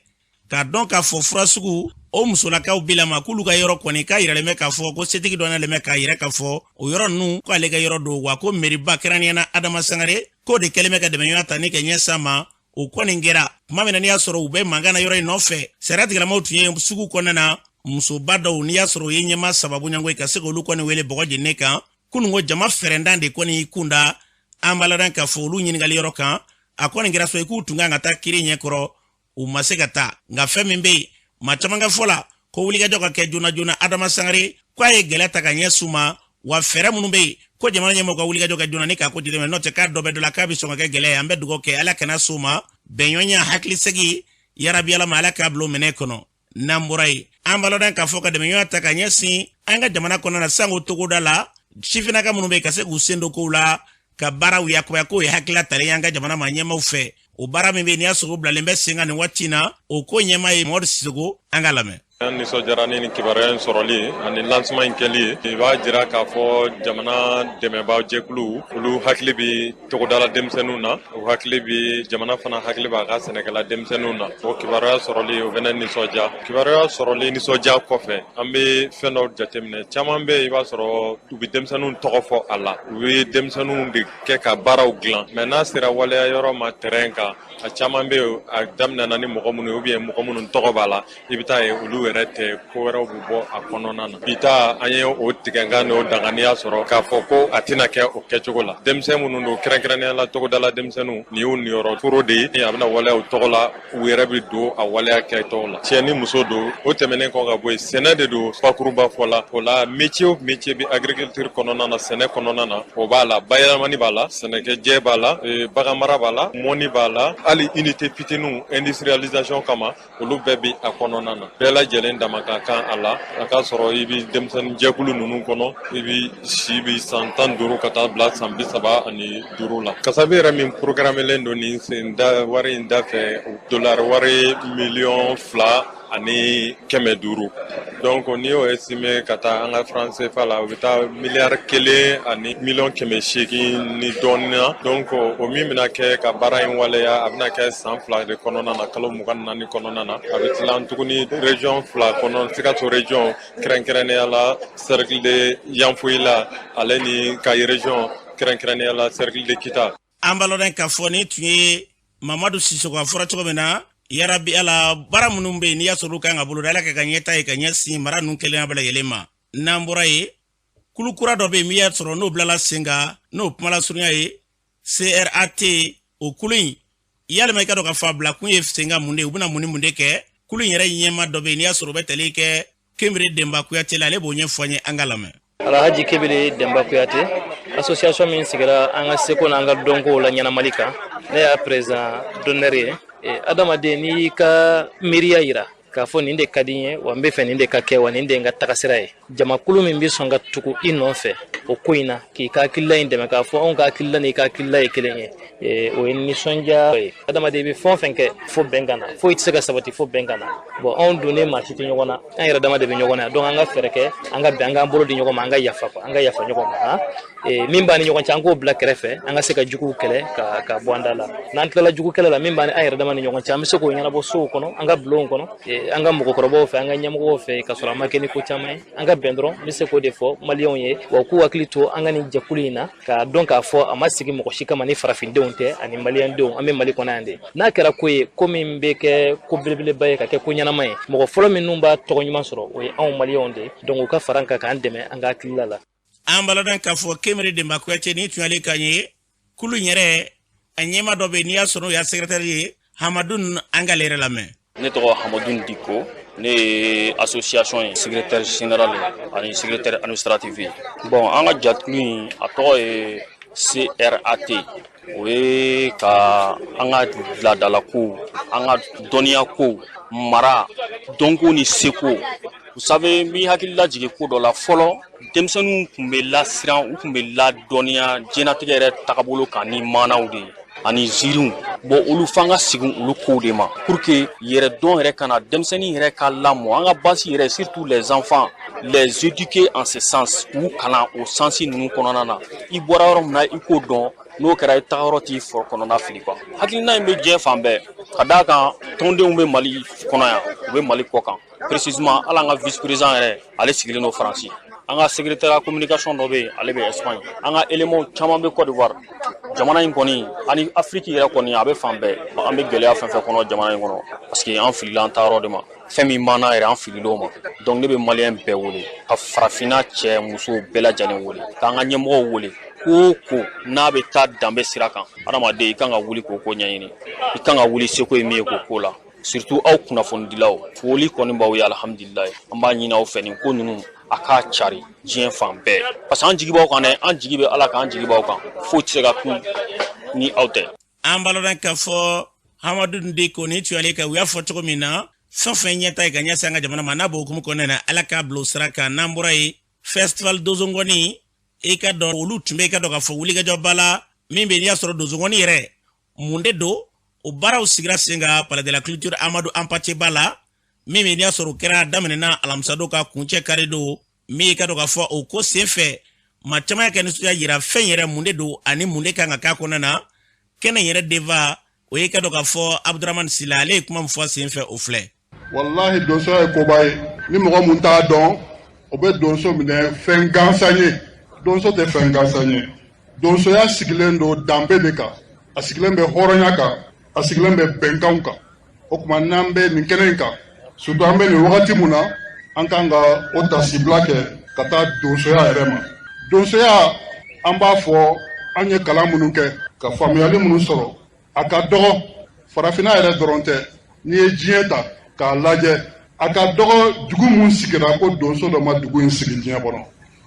k'a dɔn k'a fɔ furasugu o musolakaw bilama k'olu ka yɔrɔ kɔni k'a yiralen bɛ k'a fɔ ko setigi dɔ nalen bɛ k'a yira k'a fɔ o yɔrɔ ninnu ko ale ka yɔrɔ don, wa ko meriba kɛrɛnkɛrɛnnenya na Adama Sangare k'o de kɛlen bɛ ka dɛmɛɲɔgɔnya ta ni ka ɲɛsin a ma. O kɔni kɛra tuma min na n'i y'a sɔrɔ u bɛ mankan na yɔrɔ in nɔfɛ, sariya tigilamaw tun ye sugu kɔnɔna na musoba dɔw, n'i y'a sɔrɔ o ye ɲɛmaa saba bɔɲɔgɔnko ye, ka se k'olu kɔni wele bɔgɔ jeninen kan. Kununko jama fɛrɛndan de kɔni y'i kun da an b'a ladan k'a fɔ olu ɲininkali yɔrɔ kan. A kɔni kɛra so ye k'u tun kan ka taa kiri ɲɛkɔrɔ, u ma se ka taa. Nka fɛn min bɛ yen, maa caman ka fɔ la ko wulikajɔ ka kɛ joona joona. Adama Sangare ko a ye gɛlɛya ta ka ɲɛsin u ma, wa fɛɛrɛ minnu bɛ yen ko jamana ɲɛmɔgɔ ka wulikajɔ kɛ joona ni k'a ko jateminɛ, n'o tɛ k'a dɔ bɛ dɔ la k'a bɛ sɔn ka kɛ gɛlɛya ye. An bɛ dugawu kɛ Ala kana s'o ma. Bɛnɲɔgɔnya, hakilisegi, yarabi Ala ma, Ala k'a bila o minɛ kɔnɔ. N'an bɔra yen, an b'a lɔn k'a fɔ ka dɛmɛɲɔgɔnya ta ka ɲɛsin an ka jamana kɔnɔna na, sango togoda la sifinnaka minnu bɛ yen, ka se k'u sen don kow la ka baaraw yakubaya, k'o ye hakilila talen ye an ka jamana ma ɲɛmaaw fɛ. O baara min bɛ yen, n'i y'a sɔrɔ o bilalen bɛ sen kan nin waati in na, o ko ɲɛmaa ye Mamadu Sisoko. An ka lamɛn. An nisɔndiyara ni nin kibaruya in sɔrɔli ye ani lancement in kɛli ye. I b'a jira k'a fɔ jamana dɛmɛbaa jɛkulu, olu hakili bɛ togodala denmisɛnninw na, u hakili bɛ jamana fana hakili b'a ka sɛnɛkɛla denmisɛnninw na. O kibaruya sɔrɔli, o fana nisɔndiya. Kibaruya sɔrɔli nisɔndiya kɔfɛ, an bɛ fɛn dɔw jateminɛ caman bɛ yen, i b'a sɔrɔ u bɛ denmisɛnninw tɔgɔ fɔ a la, u bɛ denmisɛnninw de kɛ ka baaraw dilan, mais n'a sera waleya yɔrɔ ma terrain kan, a caman bɛ yen, a daminɛna ni mɔgɔ minnu ye ou bien mɔgɔ minnu tɔgɔ b'a la, i bɛ taa ye olu yɛrɛ tɛ, ko wɛrɛw bɛ bɔ a kɔnɔna na. Bi ta, an ye o tigɛnkan n'o danganiya sɔrɔ k'a fɔ ko a tɛna kɛ o kɛcogo la. Denmisɛn minnu don, kɛrɛnkɛrɛnnenya la togodala denmisɛnninw, nin y'u niyɔrɔ foro de ye, a bɛna waleya u tɔgɔ la, u yɛrɛ bɛ don a waleya kɛtɔw la. Cɛ ni muso don. O tɛmɛnen kɔ ka bɔ yen, sɛnɛ de don bakuruba fɔ la. O la, métier o métier bɛ agriculture kɔnɔna na, sɛnɛ kɔnɔna na, o b'a la, bayɛlɛmani b'a la, sɛnɛkɛjɛ b'a la, baganmara b'a la, mɔni b'a la, hali unité fitininw industrialisation kama, olu bɛɛ bɛ a kɔnɔna na. Bɛɛ lajɛlen dama ka kan a la. A k'a sɔrɔ i bɛ denmisɛnnin jɛkulu ninnu kɔnɔ, i bɛ si bɛ san 15 ka taa bila san 35 la. Kasabi yɛrɛ min programmelen don nin sen da wari in da fɛ, dolari wari 2,5 miliyɔn. Donc n'i y'o estimé ka taa an ka franc CFA la, o bɛ taa miliyari 1 ni miliyɔn 800 ni dɔɔnin na. Donc o min bɛna kɛ ka baara in waleya, a bɛna kɛ san 2 de kɔnɔna na, kalo 24 kɔnɔna na. A bɛ tilan tuguni région 2 kɔnɔ, Sikaso région, kɛrɛnkɛrɛnnenya la cercle de Yanfolila, ale ni Kayi région, kɛrɛnkɛrɛnnenya la cercle de Kita. An b'a lɔn k'a fɔ nin tun ye Mamadu Sisoko. A fɔra cogo min na, yarabi Ala, baara minnu bɛ yen, n'i y'a sɔrɔ olu kan ka boloda, Ala ka ka ɲɛta ye ka ɲɛsin mara ninnu kelenya bɛɛ lajɛlen ma. N'an bɔra yen, kulu kura dɔ bɛ yen min y'a sɔrɔ n'o bilala sen kan, n'o kumala surunya ye CRAT. O kulu in, yalima i ka dɔn ka fɔ a bila kun ye sen kan mun de ye, u bɛna mun ni mun de kɛ? Kulu in yɛrɛ ɲɛma dɔ bɛ yen, n'i y'a sɔrɔ o bɛ tali kɛ Kembere Denba Kuyate la, ale b'o ɲɛfɔ an ye. An ka lamɛn. Alhaji Kebele Denba Kuyate, association min sigira an ka seko n'an ka dɔnkow la ɲɛnamali kan, ne y'a président d'honneur ye. Adamaden, n'i y'i ka miiriya yira k'a fɔ nin de ka di n ye, wa n bɛ fɛ nin de ka kɛ, wa nin de ye n ka tagasira ye, jamakulu min bɛ sɔn ka tugu i nɔfɛ o ko in na, k'i ka hakilila in dɛmɛ, k'a fɔ anw ka hakilila n'i ka hakilila ye kelen ye, o ye nisɔndiya ye. Adamaden, i bɛ fɛn o fɛn kɛ, fo bɛn ka na. Foyi tɛ se ka sabati fo bɛn ka na. Bon, anw donnen, maa si tɛ ɲɔgɔn na, an yɛrɛ dama de bɛ ɲɔgɔn na. Donc an ka fɛɛrɛ kɛ an ka bɛn, an k'an bolo di ɲɔgɔn ma, an ka yafa, an ka yafa ɲɔgɔn ma. Han, min b'an ni ɲɔgɔn cɛ, an k'o bila kɛrɛfɛ, an ka se ka juguw kɛlɛ ka bɔ an da la. N'an tilala jugu kɛlɛ la, min b'an an yɛrɛ dama ni ɲɔgɔn cɛ, an bɛ se k'o ɲɛnabɔ sow kɔnɔ, an ka bulonw kɔnɔ, an ka mɔgɔkɔrɔbaw fɛ, an ka ɲɛmɔgɔw fɛ, ka sɔrɔ a ma kɛ ni ko caman ye. An ka ka bɛn dɔrɔn, n bɛ se k'o de fɔ maliyɛnw ye, wa k'u hakili to an ka nin jɛkulu in na, k'a dɔn k'a fɔ a ma sigi mɔgɔ si kama ni farafindenw tɛ ani maliyɛndenw. An bɛ Mali kɔnɔ yan de. N'a kɛra ko ye, ko min bɛ kɛ ko belebeleba ye ka kɛ ko ɲɛnama ye, mɔgɔ fɔlɔ minnu b'a tɔgɔ ɲuman sɔrɔ, o ye anw maliyɛnw de ye. Donc u ka fara an kan k'an dɛmɛ an ka hakilila la. An baladan k'a fɔ Kemere Denba Kuyate ni tun y'ale kan ye. Kulu yɛrɛ a ɲɛma dɔ bɛ yen, n'i y'a sɔrɔ o y'a secrétaire ye, Hamadun, an k'ale yɛrɛ lamɛn. Ne tɔgɔ Hamadun Diko, ne ye association ye secrétaire général ani secrétaire administratif ye. Bon, an ka jɛkulu in, a tɔgɔ ye CRAT. O ye ka an ka laadalakow, an ka dɔnniyakow, mara, dɔnko ni seko. Vous savez, n b'i hakili lajigin ko dɔ la. Fɔlɔ, denmisɛnninw tun bɛ lasiran, u tun bɛ ladɔnniya diɲɛlatigɛ yɛrɛ tagabolo kan ni maanaw de ye ani ziiriw. Bon, olu f'an ka segin olu kow de ma pour que yɛrɛdɔn yɛrɛ ka na, denmisɛnnin yɛrɛ ka lamɔ, an ka base yɛrɛ, surtout les enfants, les éduquer en ce sens, k'u kalan o sens ninnu kɔnɔna na. I bɔra yɔrɔ min na, i k'o dɔn. N'o kɛra, i tagayɔrɔ t'i foro kɔnɔna fili quoi. Hakilina in bɛ diɲɛ fan bɛɛ ka d'a kan. Tɔndenw bɛ Mali kɔnɔ yan, u bɛ Mali kɔ kan. Précisément, hali an ka vice président yɛrɛ, ale sigilen don Faransi. An ka secrétaire communication dɔ bɛ yen, ale bɛ Espagne. An ka éléments caman bɛ Côte d'Ivoire. Jamana in kɔni ani Afrique yɛrɛ kɔni, a bɛ fan bɛɛ. An bɛ gɛlɛya fɛn fɛn kɔnɔ jamana in kɔnɔ, parce que an filila an taayɔrɔ de ma. Fɛn min m'an na yɛrɛ, an filila o ma. Donc ne bɛ maliyɛn bɛɛ wele, ka farafinna cɛ musow bɛɛ lajɛlen wele, k'an ka ɲɛmɔgɔw wele. Ko o ko n'a bɛ taa danbe sira kan, adamaden i kan ka wuli k'o ko ɲɛɲini, i kan ka wuli seko ye min ye k'o ko la. Surtout aw kunnafonidilaw, foli kɔni b'aw ye. Alihamudulilayi, an b'a ɲini aw fɛ, nin ko ninnu a k'a cari diɲɛ fan bɛɛ, parce que an jigi b'aw kan dɛ. An jigi bɛ Ala kan, an jigi b'aw kan. Foyi tɛ se ka kun ni aw tɛ. An balola k'a fɔ Hamadu Diko ni tuyale ka u y'a fɔ cogo min na, fɛn fɛn ɲɛta ye ka ɲɛsin an ka jamana ma, n'a b'o hukumu kɔnɔna na, Ala k'a bila o sira kan. N'an bɔra yen, festival donsongɔni, i ka dɔn olu tun bɛ, i ka dɔn k'a fɔ wulikajɔba la min bɛ, n'i y'a sɔrɔ donsongɔni yɛrɛ mun de don, o baaraw sigira sen kan Palais de la Culture Amadu Hampâté Bâ la, min bɛ, n'i y'a sɔrɔ o kɛra daminɛna alamisadon ka kuncɛ kari don. Min i ka dɔn k'a fɔ o ko sen fɛ, maa caman y'a kɛ nisɔndiya yira fɛn yɛrɛ mun de don ani mun de kan ka k'a kɔnɔna na. Kɛnɛ yɛrɛ denfa, o ye ka dɔn k'a fɔ Abudramani Sila, ale ye kuma min fɔ sen fɛ, o filɛ. Walahi, donsoya ye koba ye. Ni mɔgɔ mun t'a dɔn, o bɛ donso minɛ fɛn gansan ye. Donso tɛ fɛn gansan ye. Donsoya sigilen don danbe de kan, a sigilen bɛ hɔrɔnya kan, a sigilen bɛ bɛnkanw kan. O tuma, n'an bɛ nin kɛnɛ in kan, surtout an bɛ nin wagati mun na, an kan ka o tasibila kɛ ka taa donsoya yɛrɛ ma. Donsoya, an b'a fɔ, an ye kalan minnu kɛ ka faamuyali minnu sɔrɔ, a ka dɔgɔ. Farafinna yɛrɛ dɔrɔn tɛ, n'i ye diɲɛ ta k'a lajɛ, a ka dɔgɔ dugu mun sigira ko donso dɔ ma dugu in sigi diɲɛ kɔnɔ.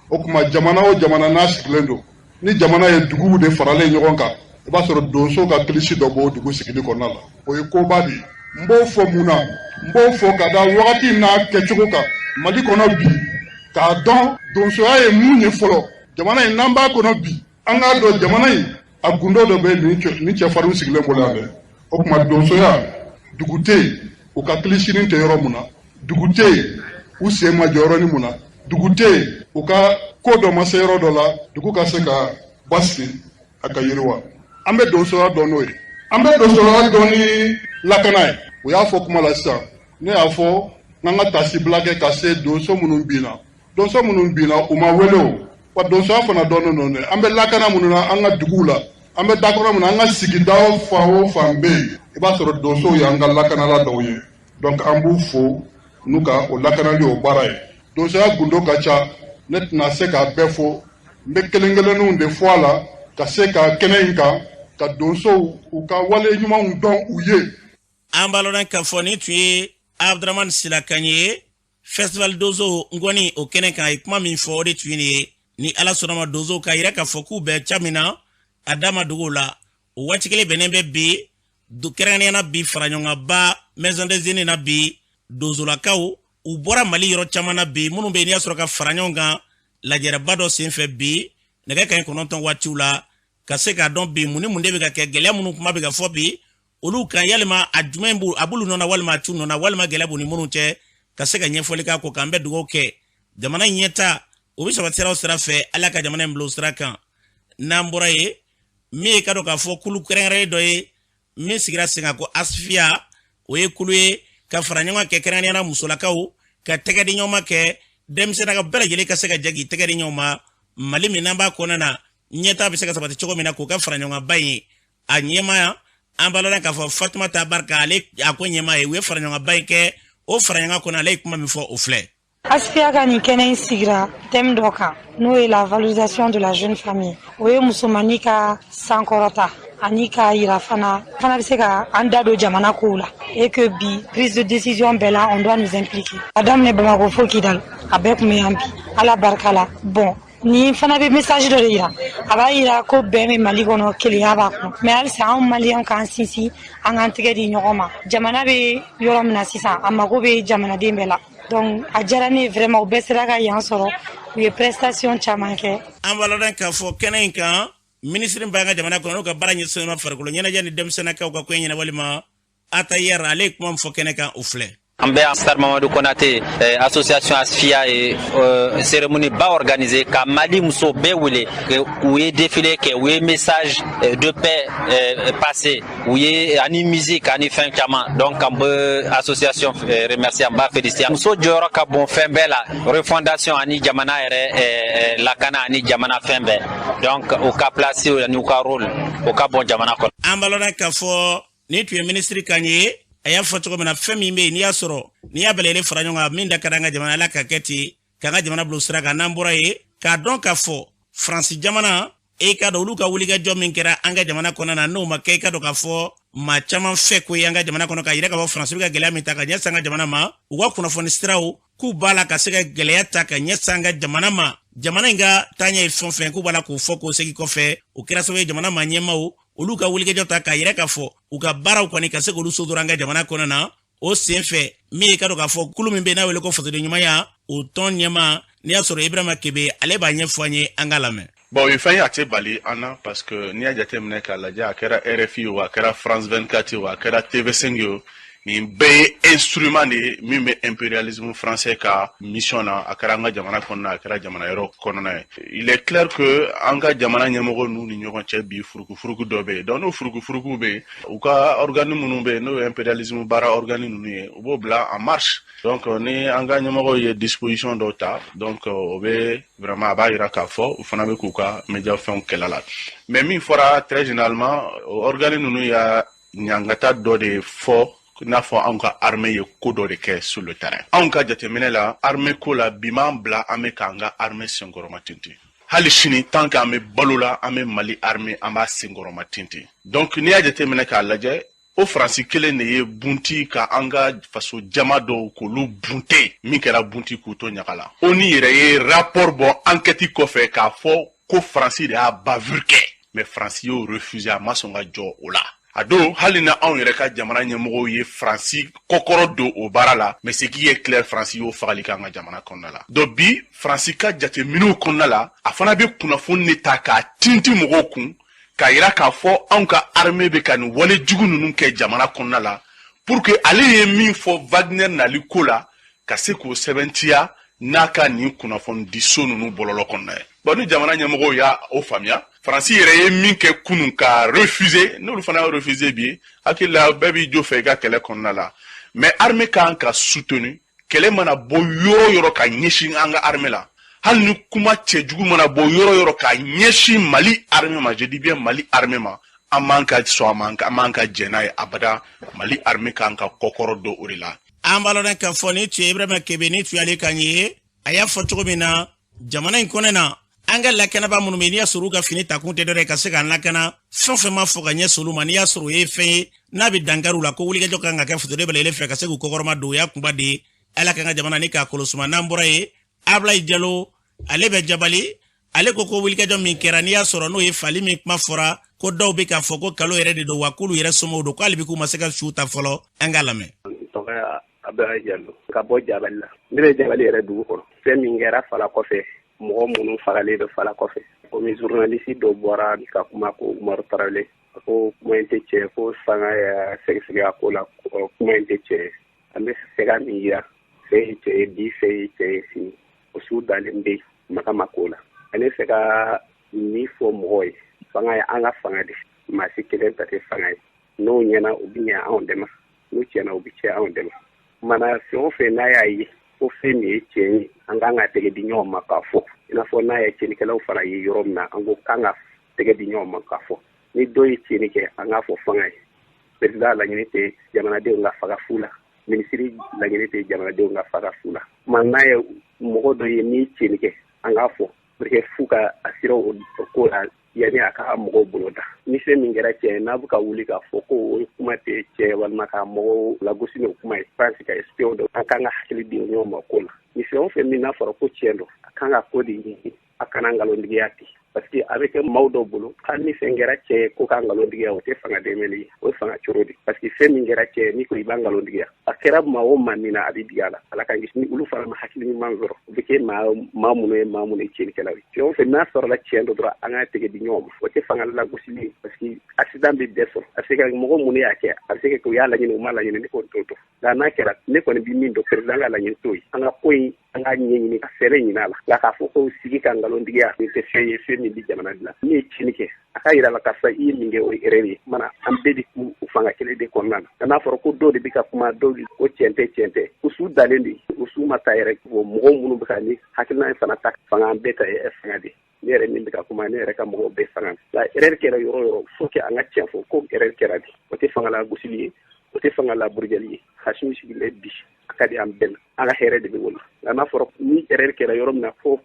O tuma, jamana o jamana n'a sigilen don, ni jamana ye duguw de faralen ɲɔgɔn kan, i b'a sɔrɔ donso ka kilisi dɔ b'o dugu sigili kɔnɔna la. O ye koba de ye. N b'o fɔ mun na? N b'o fɔ ka da wagati n'a kɛcogo kan Mali kɔnɔ bi, k'a dɔn donsoya ye mun ye fɔlɔ. Jamana in n'an b'a kɔnɔ bi, an k'a dɔn jamana in a gundo dɔ bɛ nin cɛfarinw sigilen bolo yan dɛ. O tuma, donsoya, dugu tɛ yen u ka kilisinin tɛ yɔrɔ mun na, dugu tɛ yen u sen ma jɔ yɔrɔnin mun na, dugu tɛ yen u ka ko dɔ ma se yɔrɔ dɔ la, dugu ka se ka basigi, a ka yiriwa. An bɛ donsoya dɔn n'o ye, an bɛ donsoya dɔn ni lakana ye. U y'a fɔ kuma la sisan, ne y'a fɔ n'an ka tasibila kɛ ka se donso minnu binna. Donso minnu binna, u ma wele o wa. Donsoya fana dɔnnen don dɛ. An bɛ lakana minnu na an ka duguw la, an bɛ dakɔrɔ min na, an ka sigida fan o fan bɛ yen, i b'a sɔrɔ donsow y'an ka lakanala dɔw ye. Donc an b'u fo n'u ka o lakanali, o baara ye. Donsoya gundo ka ca, ne tɛna se k'a bɛɛ fɔ. N bɛ kelen kelenninw de fɔ a la ka se ka kɛnɛ in kan ka donsow u ka wale ɲumanw dɔn u ye. An b'a lɔn k'a fɔ nin tun ye Abudramani Sila kan ye festival donso ngɔni o kɛnɛ kan. A ye kuma min fɔ, o de tun ye nin ye. Ni Ala sɔnna ma, donsow ka yira k'a fɔ k'u bɛ ca min na, a da ma dogo la. O waati kelen bɛnnen bɛ bi, kɛrɛnkɛrɛnnenya na bi faraɲɔgɔnkanba Maison des Jeunes na bi, donsolakaw u bɔra Mali yɔrɔ caman na bi, minnu bɛ yen n'i y'a sɔrɔ ka fara ɲɔgɔn kan lajɛrɛba dɔ senfɛ bi nɛgɛ kanɲɛ 9 waatiw la, ka se k'a dɔn bi mun ni mun de bɛ ka kɛ, gɛlɛya minnu kuma bɛ ka fɔ bi olu kan, yalima a jumɛn b'u a b'olu nɔ na, walima a t'u nɔ na, walima gɛlɛya b'u ni minnu cɛ, ka se ka ɲɛfɔli k'a ko kan. An bɛ dugawu kɛ jamana ɲɛta o bɛ sabati sira o sira fɛ, Ala ka jamana in bila o sira kan. N'an bɔra yen, min ye ka dɔn k'a fɔ kulu kɛrɛnkɛrɛnnen dɔ ye min sigira sen kan ko Asifiya, o ye kulu ye ka fara ɲɔgɔn kɛ, kɛrɛnkɛrɛnnenya la musolakaw ka tɛgɛ di ɲɔgɔn ma kɛ. Denmisɛnnin ka bɛɛ lajɛlen ka se ka jɛ k'i tɛgɛ di ɲɔgɔn ma Mali min n'an b'a kɔnɔna na ɲɛtaa bɛ se ka sabati cogo min na k'o kɛ fara ɲɔgɔnkanba in ye. A ɲɛmaa an b'a lɔn k'a fɔ Fatumata Barika, ale a ko ɲɛmaa ye, u ye fara ɲɔgɔnkanba in kɛ. O fara ɲɔgɔn kɔnɔ, ale ye kuma min fɔ, o filɛ. ASFIA ka nin kɛnɛ in sigira thème dɔ kan, n'o ye la valorisation de la jeune famille. O ye musomanni ka sankɔrɔta ani k'a yira fana bɛ se ka an da don jamana kow la, et que bi prise de décision bɛɛ la, on doit nous impliquer. A daminɛ Bamakɔ fo Kidal, a bɛɛ tun bɛ yan bi, Ala barika la. Bon, nin fana bɛ message dɔ de yira, a b'a yira ko bɛn bɛ Mali kɔnɔ, kelenya b'a kɔnɔ, mais halisa anw Maliyɛnw k'an sinsin, an k'an tɛgɛ di ɲɔgɔn ma. Jamana bɛ yɔrɔ min na sisan, a mago bɛ jamanaden bɛɛ la. Donc a diyara ne ye vraiment, u bɛɛ sera ka yan sɔrɔ, u ye prestation caman kɛ. An b'a lɔn k'a fɔ kɛnɛ in kan, minisiri b'an ka jamana kɔnɔ, n'o ka baara ɲɛsinnen ma farikolo ɲɛnajɛ ni denmisɛnninkaw ka ko ɲɛnabɔli ma, Atayɛr, ale ye kuma min fɔ kɛnɛ kan, o filɛ. An bɛ Star Mamadou Konate, association ASFIA ye cérémonie ba organisée ka Mali muso bɛɛ wele. U ye défilé kɛ, u ye message de paix passé, u ye ani musique ani fɛn caman. Donc an bɛ association remercier, an b'a féliciter. Muso jɔyɔrɔ ka bon fɛn bɛɛ la, refondation ani jamana yɛrɛ lakana ani jamana fɛn bɛɛ. Donc u ka place ani u ka rôle, o ka bon jamana kɔnɔ. An b'a lɔn k'a fɔ nin tun ye minisiri kan ye. A y'a fɔ cogo min na, fɛn min bɛ yen n'i y'a sɔrɔ n'i y'a bɛlɛlen fara ɲɔgɔn kan, min da ka di an ka jamana, Ala ka kɛ ten k'an ka jamana bila sira kan. N'an bɔra yen, k'a dɔn k'a fɔ Faransi jamana, e ka dɔn olu ka wulikajɔ min kɛra an ka jamana kɔnɔna na, n'o ma kɛ, i ka dɔn k'a fɔ maa caman fɛ ko ye an ka jamana kɔnɔ, k'a yira k'a fɔ Faransi bɛ ka gɛlɛya min ta ka ɲɛsin an ka jamana ma, u ka kunnafoni siraw k'u b'a la ka se ka gɛlɛya ta ka ɲɛsin an ka jamana ma, jamana in ka taaɲɛ ye fɛn o fɛn k'u b'a la k'o fɔ k'o segin kɔfɛ. O kɛra sababu ye jamana maa ɲɛmaaw olu ka wulikajɔ ta k'a yira k'a fɔ u ka baaraw kɔni ka se k'olu sodora an ka jamana kɔnɔ na. O sen fɛ, min ye ka dɔn k'a fɔ kulu min bɛ n'a wele ko fasoden ɲumanya, o tɔn ɲɛmaa, n'i y'a sɔrɔ Ibrahima Kebe, ale b'a ɲɛfɔ an ye, an k'a lamɛn. Bon, o ye fɛn ye, a tɛ bali an na, parce que n'i y'a jateminɛ k'a lajɛ, a kɛra RFI o, a kɛra France 24 o, a kɛra TV5 o, nin bɛɛ ye instrument de ye min bɛ impérialisme français ka mission na. A kɛra an ka jamana kɔnɔna, a kɛra jamana yɔrɔ kɔnɔna ye. Il est clair que an ka jamana ɲɛmɔgɔ ninnu ni ɲɔgɔn cɛ bi, furukufuruku dɔ bɛ yen. Donc n'o furukufuruku bɛ yen, u ka organe minnu bɛ yen, n'o ye impérialisme baara organe ninnu ye, u b'o bila en marche. Donc ni an ka ɲɛmɔgɔw ye disposition dɔw ta, donc o bɛ vraiment, a b'a yira k'a fɔ u fana bɛ k'u ka média fɛnw kɛlɛ la. Mais min fɔra, très généralement, organe ninnu y'a ɲangata dɔ de fɔ n'a fɔ anw ka armée ye ko dɔ de kɛ sur le terrain. Anw ka jateminɛ la, armée ko la, bi m'an bila an bɛ k'an ka armée senkɔrɔma tintin. Hali sini, tant qu'an bɛ balo la, an bɛ Mali armée, an b'a senkɔrɔma tintin. Donc n'i y'a jateminɛ k'a lajɛ, o Faransi kelen de ye bunti ka an ka faso jama dɔw k'olu bunte, min kɛra bunti k'u to ɲaga la. ONU yɛrɛ ye rapport bɔ enquête kɔfɛ k'a fɔ ko Faransi de y'a bavure kɛ, mais Faransi y'o refuser, a ma sɔn ka jɔ o la. A don, hali na anw yɛrɛ ka jamana ɲɛmɔgɔw ye Faransi kɔkɔrɔ don o baara la, mais ce qui est clair, Faransi y'o fagali kɛ an ka jamana kɔnɔna la. Donc bi, Faransi ka jateminɛw kɔnɔna la, a fana bɛ kunnafoni de ta k'a tintin mɔgɔw kun k'a yira k'a fɔ anw ka armée bɛ ka nin wale jugu ninnu kɛ jamana kɔnɔna la, pour que ale ye min fɔ Wagner nali ko la, ka se k'o sɛbɛntiya n'a ka nin kunnafoni di so ninnu bɔlɔlɔ kɔnɔna ye. Bon, ni jamana ɲɛmɔgɔw y'a o faamuya, Faransi yɛrɛ ye min kɛ kunun ka refuser, n'olu fana y'a refuser bi, hakili la bɛɛ b'i jo fɛ i ka kɛlɛ kɔnɔna la. Mais armée kan ka soutenu. Kɛlɛ mana bɔ yɔrɔ yɔrɔ ka ɲɛsin an ka armée la, hali ni kuma cɛjugu mana bɔ yɔrɔ yɔrɔ ka ɲɛsin Mali armée ma, je dis bien Mali armée ma, an man ka sɔn, an man ka jɛn n'a ye abada. Mali armée kan ka kɔkɔrɔ don o de la. An b'a lɔn k'a fɔ ni tun ye Ibrahima Kebe, ni tun y'ale kan ye. A y'a fɔ cogo min na, jamana in kɔnɔ na, an ka lakanaba minnu bɛ yen, n'i y'a sɔrɔ u ka fini takun tɛ dɔwɛrɛ ye ka se k'an lakana, fɛn o fɛn ma fɔ ka ɲɛsin olu ma, n'i y'a sɔrɔ o ye fɛn ye n'a bɛ dankari u la, ko wulikajɔ kan ka kɛ fasoden bɛɛ lajɛlen fɛ ka se k'u kɔkɔrɔma don. O y'a kunba de ye. Ala k'an ka jamana ni k'a kolo suma. N'an bɔra yen, Abulayi Jalo, ale bɛ Jabali, ale ko ko wulikajɔ min kɛra, n'i y'a sɔrɔ n'o ye fali min kuma fɔra, ko dɔw bɛ k'a fɔ ko kalo yɛrɛ de don wa, k'olu yɛrɛ somɔgɔw don, k'ale bi k'u ma se ka su ta fɔlɔ. An k'a lamɛn. Tɔgɔ Abulayi Jalo ka bɔ Jabali la. Ne bɛ Jabali yɛrɛ dugu kɔnɔ. Fɛn min kɛra fala kɔfɛ, mɔgɔ minnu fagalen don fala kɔfɛ, komi journaliste dɔ bɔra ka kuma ko Umaru Tarawele ko kuma in tɛ tiɲɛ, ko fanga y'a sɛgɛsɛgɛ a ko la, kuma in tɛ tiɲɛ. An bɛ fɛ ka min yira, fɛn ye tiɲɛ ye bi, fɛn ye tiɲɛ ye sini, o su dalen bɛ maga ma ko la. Ani fɛ ka min fɔ mɔgɔw ye, fanga ye an ka fanga de, maa si kelen ta tɛ fanga ye. N'o ɲɛna, u bɛ ɲɛ anw dɛmɛ, n'u tiɲɛna, u bɛ tiɲɛ anw dɛmɛ. Mana fɛn o fɛn n'a y'a ye Ko fɛn min ye tiɲɛ ye, an kan ka tɛgɛ di ɲɔgɔn ma k'a fɔ. I n'a fɔ n'a ye tiɲɛnikɛlaw fana ye yɔrɔ min na, an ko k'an ka tɛgɛ di ɲɔgɔn ma k'a fɔ. Ni dɔ ye tiɲɛni kɛ, an k'a fɔ fanga ye. Président laɲini tɛ jamanadenw ka faga fu la, minisiri laɲini tɛ jamanadenw ka faga fu la. Tuma n'a ye mɔgɔ dɔ ye min tiɲɛni kɛ, an k'a fɔ pour que fu ka a sira o ko la yanni a ka mɔgɔw bolo da. Ni fɛn min kɛra tiɲɛ ye, n'a bɛ ka wuli k'a fɔ ko o kuma tɛ tiɲɛ walima ka mɔgɔw lagosi n'o kuma ye, France ka espion dɔ, an kan ka hakili di ɲɔgɔn ma ko la. Ni fɛn o fɛn min n'a fɔra ko tiɲɛ don, a kan ka ko de ɲini, a kana nkalontigiya ten, parce que a bɛ kɛ maaw dɔw bolo, hali ni fɛn kɛra tiɲɛ ye ko k'a nkalontigiya, o tɛ fanga dɛmɛli ye, o ye fanga coro de. Parce que fɛn min kɛra tiɲɛ ye, n'i ko i b'a nkalontigiya, a kɛra maa o maa min na, a bɛ digi a la. Ala k'an kisi. Ni olu fana ma hakili ɲuman sɔrɔ, u bɛ kɛ maa minnu ye, maa minnu ye tiɲɛnikɛlaw ye. Fɛn o fɛn n'a sɔrɔla tiɲɛ don dɔrɔn, an k'a tɛgɛ di ɲɔgɔn ma. O tɛ fanga lagosili ye, parce que accident bɛ bɛɛ sɔrɔ. A bɛ se ka mɔgɔ minnu y'a kɛ, a bɛ se ka kɛ u y'a laɲini, u m'a laɲini, ne kɔni t'o dɔn. Nka n'a kɛra, ne kɔni bɛ min dɔn, président ka laɲini t'o ye. An ka ko in, an k'a ɲɛɲini ka fɛɛrɛ ɲini a la. Nka k'a fɔ ko sigi ka nkalontigiya, nin tɛ fɛn ye, fɛn min bɛ jamana dilan. Min ye tiɲɛni kɛ, a ka yira la karisa i ye min kɛ, o ye erreur ye. Mana an bɛɛ de k'u fanga kelen de kɔnɔna na. Nka n'a fɔra ko dɔw de bɛ ka kuma, dɔw de ko tiɲɛ tɛ, tiɲɛ tɛ, u su dalen de, u su ma taa yɛrɛ. Mɔgɔw minnu bɛ ka ni hakilina in fana ta, fanga an bɛɛ ta ye fanga de. Ne yɛrɛ min bɛ ka kuma, ne yɛrɛ ka mɔgɔw bɛɛ fanga. Nka erreur kɛra yɔrɔ o yɔrɔ, faut que an ka tiɲɛ fɔ ko erreur kɛra de. O tɛ fanga lagosili ye, o tɛ fanga laburujali ye. Asimi sigilen bɛ bi, a ka di an bɛɛ la, an ka hɛrɛ de bɛ o la. Nka n'a fɔra ni erreur kɛra yɔrɔ min na, fo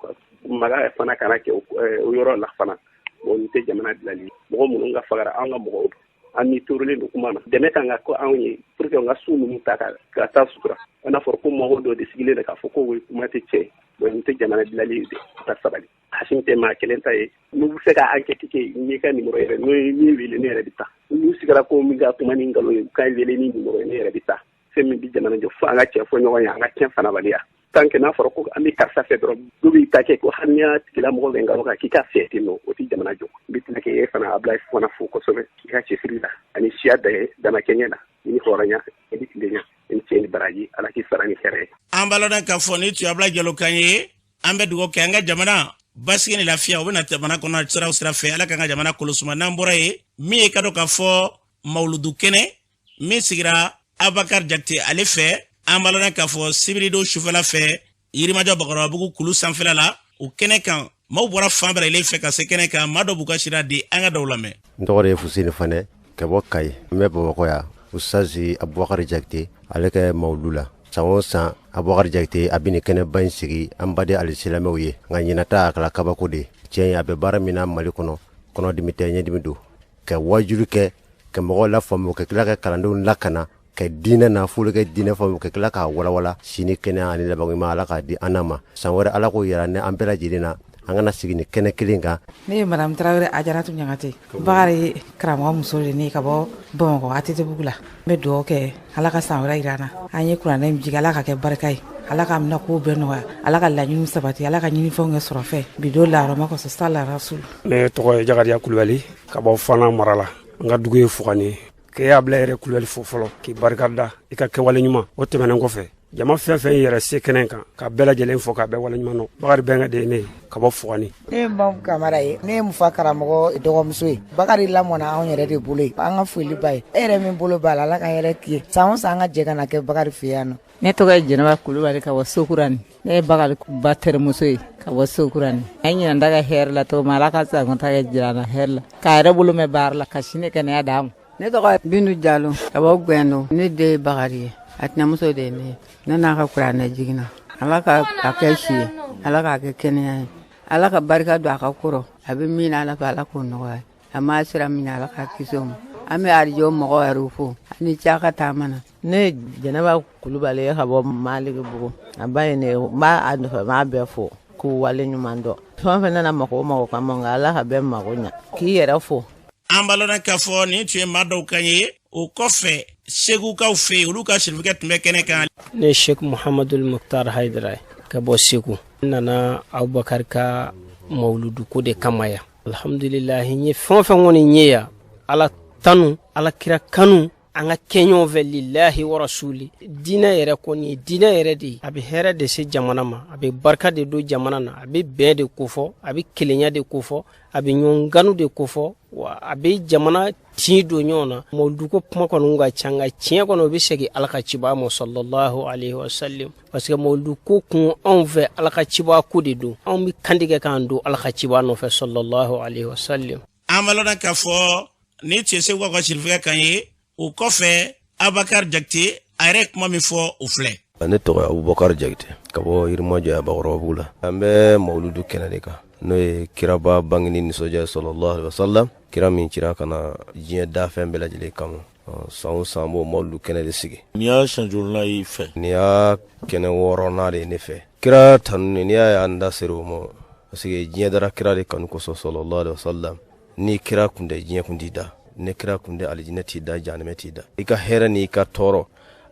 maga fana kana kɛ o yɔrɔ la fana, bon, nin tɛ jamana dilanli ye. Mɔgɔ minnu ka fagara, an ka mɔgɔw don, an ni torolen don kuma na. Dɛmɛ kan ka ko anw ye pour que an ka su ninnu ta ka taa sutura. N'a fɔra ko mɔgɔw dɔ de sigilen don k'a fɔ ko o kuma tɛ tiɲɛ, bon, nin tɛ jamana dilanli ye de. Ka sabali, Asimi tɛ maa kelen ta ye. N'u bɛ se ka enquête kɛ, n'i ka numéro yɛrɛ, n'o ye min wele, ne yɛrɛ bɛ taa. N'u sigara ko min ka kuma ni nkalon ye, u ka wele ni numéro ye, ne yɛrɛ bɛ taa. Fɛn min bɛ jamana jɔ, fo an ka tiɲɛ fɔ ɲɔgɔn ye, an ka tiɲɛ fana waleya. Tant que n'a fɔra ko an bɛ karisa fɛ dɔrɔn, dɔ b'i ta kɛ ko hali n'i y'a tigilamɔgɔ bɛ nkalon kan k'i ka fɛ ten nɔ, o tɛ jamana jɔ. N bɛ tila k'e fana Abulayi fana fo kosɛbɛ k'i ka cɛsiri la ani siya damakɛɲɛ la, i ni hɔrɔnya, i ni tilenya, i ni cɛ ni baraji. Ala k'i sara ni hɛrɛ ye. An b'a lɔn k'a fɔ ni tun ye Abulayi Jalo kan ye. An bɛ dugawu kɛ an ka jamana basigi ni lafiya, o bɛna jamana kɔnɔ sira o sira fɛ, Ala k'an ka jamana kolosuma. N'an bɔra yen, min ye ka dɔn k'a fɔ mawuludu kɛnɛ min sigira Abubakar Jakite ale fɛ, an b'a lɔn k'a fɔ sibiridon sufɛla fɛ Yirimajɔ Bakɔrɔbabugu kulu sanfɛla la, o kɛnɛ kan maaw bɔra fan bɛɛ lajɛlen fɛ ka se kɛnɛ kan. Maa dɔ b'u ka sira di, an ka dɔw lamɛn. N tɔgɔ de ye Fuseni Fanɛ ka bɔ Kayi, n bɛ Bamakɔ yan. Ustazi Abubakar Jakite ale kɛ mawulu la san o san. Abubakar Jakite a bɛ nin kɛnɛba in sigi an baden alisilamɛw ye, nka ɲinata a kɛra kabako de ye. Tiɲɛ ye, a bɛ baara min na Mali kɔnɔ, kɔnɔdimi tɛ, ɲɛdimi don, ka wajuli kɛ, ka mɔgɔw lafaamu, ka tila ka kalandenw lakana ka diinɛ na, f'olu ka diinɛ faamu, ka tila k'a walawala. Sini kɛnɛya ani labanko ɲuman, Ala k'a di an n'a ma. San wɛrɛ, Ala k'o yira ni an bɛɛ lajɛlen na, an kana sigi ni kɛnɛ kelen kan. Ne ye madame Tarawele Ajaratu Ɲagate, Bakari karamɔgɔ muso de ne ka bɔ Bamakɔ ATT bugu la. N bɛ dugawu kɛ, Ala ka san wɛrɛ yira an na. An ye kuranɛ in jigin, Ala ka kɛ barika ye, Ala ka minɛ kow bɛɛ nɔgɔya, Ala ka laɲiniw sabati, Ala ka ɲinifɛnw kɛ sɔrɔ fɛ bi don lahɔrɔma kosɔn sala rasul. Ne tɔgɔ ye Jakariya Kulubali ka bɔ Fana mara la. N ka dugu ye Fugani ye. K'e y'a bila yɛrɛ Kulubali fo fɔlɔ, k'i barika da i ka kɛwale ɲuman. O tɛmɛnen kɔfɛ, jama fɛn fɛn yɛrɛ se kɛnɛ kan, ka bɛɛ lajɛlen fo, k'a bɛɛ waleɲuman dɔn. Bakari bɛnkɛ de ye ne ye ka bɔ Fugani. Ne ye Mamu Kamara ye, ne ye Mufa karamɔgɔ dɔgɔmuso ye. Bakari lamɔna anw yɛrɛ de bolo ye, an ka foli b'a ye. E yɛrɛ min bolo b'a la, Ala ka hɛrɛ k'i ye. San o san an ka jɛ ka na kɛ Bakari fɛ yan nɔ. Ne tɔgɔ ye Jɛnɛba Kulubali ka bɔ Sokurani. Ne ye Bakari ba terimuso ye ka bɔ Sokurani. An ɲinan ta kɛ hɛrɛ la cogo min, Ala ka sankun ta kɛ jira an na hɛrɛ la, k'a yɛrɛ bolo mɛn baara la, ka sini kɛnɛya d'a ma. Ne tɔgɔ ye Bintu Jalo ka bɔ Gwendo. Ne den ye Bakari ye, a tɛnɛmuso de ye ne ye. Ne n'a ka kuranɛ jiginna. Ala ka a kɛ si ye, Ala k'a kɛ kɛnɛya ye, Ala ka barika don a ka kɔrɔ. A bɛ min na, Ala fɛ, Ala k'o nɔgɔya. A ma sira min na, Ala k'a kisi o ma. An bɛ arajo mɔgɔw yɛrɛ fo ani ca ka taama na. Ne ye Jɛnɛba Kulubali ye ka bɔ Maliki Bugu. A ba ye ne ye, n b'a a nɔfɛ, n b'a bɛɛ fo k'u wale ɲuman dɔn. Fɛn o fɛn nana mako o mako kama, nka Ala ka bɛɛ mako ɲa, k'i yɛrɛ fo. An b'a lɔn k'a fɔ nin tun ye maa dɔw kan ye. O kɔfɛ, Segukaw fɛ yen, olu ka sirifikɛ tun bɛ kɛnɛ kan. Ne ye Sheikh Muhamadul Mukhtar Haidara ye ka bɔ Segu. N nana Abubakar ka mawuluduko de kama yan. Alhamdulilahi, n ye fɛn o fɛn kɔni ye yan, Ala tanu, Ala kira kanu. An ka kɛ ɲɔgɔn fɛ lillahi wa rasuli. Diinɛ yɛrɛ kɔni ye diinɛ yɛrɛ de ye. A bɛ hɛrɛ de se jamana ma, a bɛ barika de don jamana na, a bɛ bɛn de kofɔ, a bɛ kelenya de kofɔ, a bɛ ɲɔgɔn kanu de kofɔ, wa a bɛ jamana tin don ɲɔgɔn na. Mawuluduko kuma kɔni ka ca, nka tiɲɛ kɔnɔ o bɛ segin Ala ka ciba ma sallallahu alaihi wa sallam, parce que mawuluduko kun anw fɛ Ala ka ciba ko de don. Anw bɛ kantigɛ k'an don Ala ka ciba nɔfɛ sallallahu alaihi wa sallam. An b'a lɔn k'a fɔ ni cɛ segu ka sirifikɛ kan ye. O kɔfɛ Abubakar Jakite a yɛrɛ ye kuma min fɔ o filɛ. Ne tɔgɔ ye Abubakar Jakite ka bɔ Yirimajɔ yan Bakɔrɔbabugu la. An bɛ mawuludu kɛnɛ de kan, n'o ye kiraba bangeni nisɔndiya sallallahu alaihi wasallam, kira min cira ka na diɲɛ dafɛn bɛɛ lajɛlen kama. San o san an b'o mawuludu kɛnɛ de sigi. Nin y'a siɲɛ jolinan y'i fɛ? Nin y'a kɛnɛ 6nan de ye ne fɛ. Kira tanuni, n'i y'a ye an da sera o ma, parce que diɲɛ dara kira de kanu kosɔn sallallahu alaihi wasallam. Ni kira kun tɛ, diɲɛ kun t'i da. Ni kira kun tɛ, alijinɛ t'i da, jahanamɛ t'i da. I ka hɛrɛ n'i ka tɔɔrɔ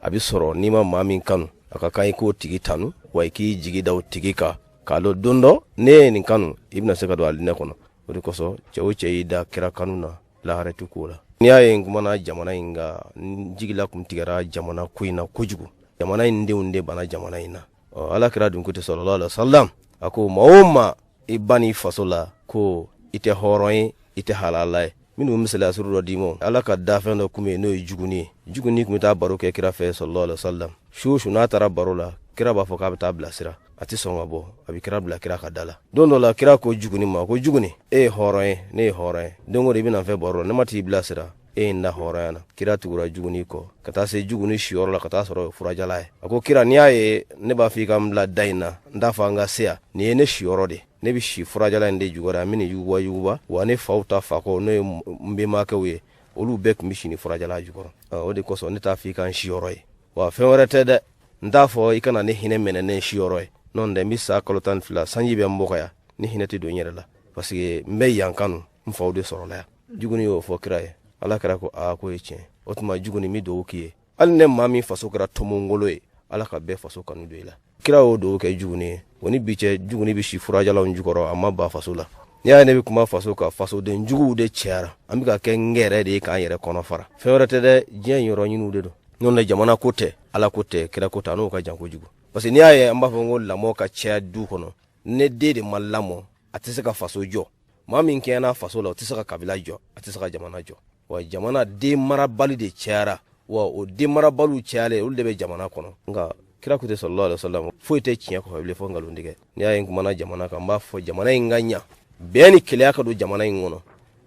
a bɛ sɔrɔ n'i ma maa min kanu, a ka kan i k'o tigi tanu, wa i k'i jigi da o tigi kan, k'a lɔn don dɔ n'e ye nin kanu, i bɛna se ka don alijinɛ kɔnɔ. O de kosɔn cɛ o cɛ y'i da kira kanu na, lahara tɛ k'o la. N'i y'a ye n kumana jamana in kan, n jigila kun tigɛra jamana ko in na kojugu. Jamana in denw de banna jamana in na. Ala kira dun ko ten sallallahu alaihi wasallam, a ko maa o maa i ban'i faso la, ko i tɛ hɔrɔn ye, i tɛ halala ye. Minnu misaliya suru dɔ d'i ma, Ala ka dafɛn dɔ kun bɛ yen n'o ye juguni ye. Juguni kun bɛ taa baro kɛ kira fɛ sallallahu alaihi wasallam. Su o su n'a taara baro la, kira b'a fɔ k'a bɛ taa bilasira, a tɛ sɔn ka bɔ, a bɛ kira bila kira ka da la. Don dɔ la kira ko juguni ma ko juguni, e ye hɔrɔn ye, ne ye hɔrɔn ye, don o don i bɛ na n fɛ baro la, ne ma t'i bilasira, e ye n da hɔrɔnya na. Kira tugura juguni kɔ ka taa se juguni siyɔrɔ la, ka taa sɔrɔ o ye furajala ye. A ko kira, n'i y'a ye ne b'a fɔ i ka n bila da in na, n t'a fɔ an ka se yan, nin ye ne siyɔrɔ de ye, ne bɛ si furajala in de jukɔrɔ yan, n bɛ nin yuguba yuguba, wa ne faw ta fakɔw n'o ye n bɛnbakɛw ye, olu bɛɛ tun bɛ si nin furajala jukɔrɔ. O de kosɔn ne t'a fɔ i ka n siyɔrɔ ye, wa fɛn wɛrɛ tɛ dɛ, n t'a fɔ i kana ne hinɛ minɛ ne siyɔrɔ ye, n'o tɛ n bɛ sa kalo 12, sanji bɛ n bɔ yan, ne hinɛ tɛ don n yɛrɛ la, parce que n bɛ yan kanu, n faw de sɔrɔla yan. Juguni y'o fɔ kira ye. Ala kira ko aa, k'o ye tiɲɛ. O tuma juguni, n bɛ dugawu k'i ye, hali ne maa min faso kɛra tɔmɔngolo ye, Ala ka bɛɛ faso kanu don i la. Kira y'o dugawu kɛ juguni ye. O ni bi cɛ, juguni bɛ si furajalaw jukɔrɔ, a ma ban faso la. N'i y'a ye ne bɛ kuma faso kan, fasoden juguw de cayara, an bɛ ka kɛ n yɛrɛ de ye k'an yɛrɛ kɔnɔ fara. Fɛn wɛrɛ tɛ dɛ, diɲɛ yɔrɔ ɲiniw de don. N'o tɛ jamana ko tɛ, Ala ko tɛ, kira ko tɛ, a n'o ka jan kojugu. Parce que n'i y'a ye an b'a fɔ ko lamɔ ka caya du kɔnɔ, ne den de ma lamɔ, a tɛ se ka faso jɔ. Maa min kɛɲɛna faso la, o tɛ se ka kabila jɔ, a tɛ se ka jamana jɔ. Wa jamana den marabali de cayara, wa o den marabaliw cayalen, olu de bɛ jamana kɔnɔ. Nka kira ko tɛ sallallahu alaihi wasallam, foyi tɛ tiɲɛ kɔfɛ bilen fo nkalon tigɛ. N'i y'a ye n kumana jamana kan, n b'a fɔ jamana in ka ɲa, bɛn ni kelenya ka don jamana in kɔnɔ.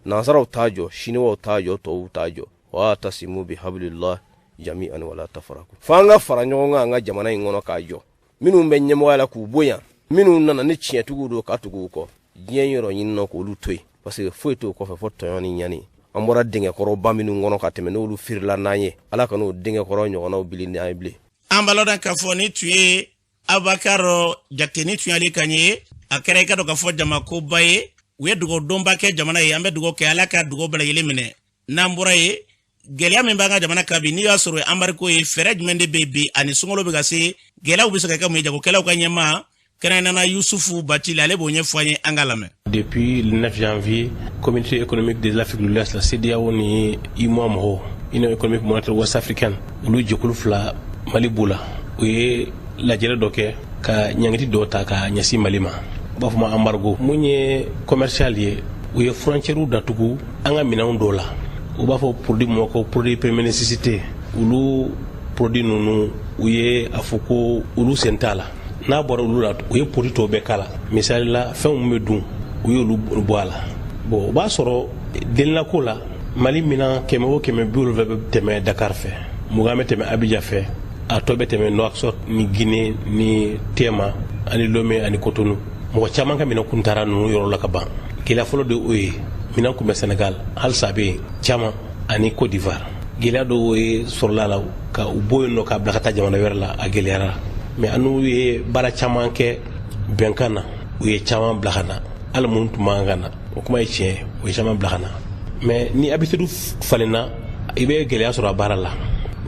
Nansaraw t'a jɔ, siniwaw t'a jɔ, tɔw t'a jɔ. Wa tasimu bi hablillah jami'an wala tafaraku. F'an ka fara ɲɔgɔn kan an ka jamana in kɔnɔ k'a jɔ. Minnu bɛ ɲɛmɔgɔya la k'u bonya, minnu nana ni tiɲɛtigiw don ka tugu u kɔ, diɲɛ yɔrɔ ɲini k'olu to yen, parce que foyi t'o kɔfɛ fo tɔɲɔ ni ɲani. An bɔra dingɛkɔrɔba minnu kɔnɔ ka tɛmɛ, n'olu firila n'an ye, Ala ka n'o dingɛkɔrɔ ɲɔgɔnnaw bili n'an ye bilen. An b'a lɔn k'a fɔ ni tun ye Abubakar Jakite, ni tun y'ale kan ye, a kɛra i ka dɔn k'a fɔ jamakoba ye. U ye dugawu donba kɛ jamana ye. An bɛ dugawu kɛ Ala ka dugawu bɛɛ lajɛlen minɛ. N'an bɔra yen, gɛlɛya min b'an ka jamana kan bi, n'i y'a sɔrɔ embargo ye, fɛɛrɛ jumɛn de bɛ bi ani sunkalo bɛ ka se, gɛlɛyaw bɛ se ka kɛ mun ye jagokɛlaw ka ɲɛmaa kɛrɛnkɛrɛnnenya Yusufu Bacili, ale b'o ɲɛfɔ an ye, an ka lamɛn. Depuis le 9 janvier, Communauté économique de l'Afrique de l'Ouest, la CEDEAO ni UEMOA mɔgɔw, Union économique monétaire ouest africaine, olu jɛkulu fila, Mali b'u la, u ye lajɛrɛ dɔ kɛ ka ɲangiti dɔw ta ka ɲɛsin Mali ma, u b'a fɔ ma embargo. Mun ye commercial ye, u ye frontière datugu an ka minɛnw dɔw la, u b'a fɔ produit min ma ko produit première nécessité. Olu produit ninnu, u ye a fɔ ko olu sen t'a la. N'a bɔra olu la, u ye produit tɔw bɛɛ k'a la. Misali la, fɛn min bɛ dun, u y'olu bɔ a la. Bon, o b'a sɔrɔ delinako la, Mali minan 100 o 170 bɛ tɛmɛ Dakar fɛ, 20 bɛ tɛmɛ Abidjan fɛ, a tɔ bɛ tɛmɛ Nouakchott ni Guinée ni Tema ani Lomé ani Cotonou. Mɔgɔ caman ka minɛn kun taara ninnu yɔrɔ la ka ban. Gɛlɛya fɔlɔ de o ye, minɛn kun bɛ Sénégal, halisa a bɛ yen caman, ani Côte d'Ivoire. Gɛlɛya dɔw ye sɔrɔla la ka u bɔ yen nɔ k'a bila ka taa jamana wɛrɛ la, a gɛlɛyara. Mais an n'u ye baara caman kɛ bɛnkan na, u ye caman bila ka na, hali minnu tun man kan ka na, o kuma ye tiɲɛ ye, u ye caman bila ka na. Mais ni habitude falenna, i bɛ gɛlɛya sɔrɔ a baara la.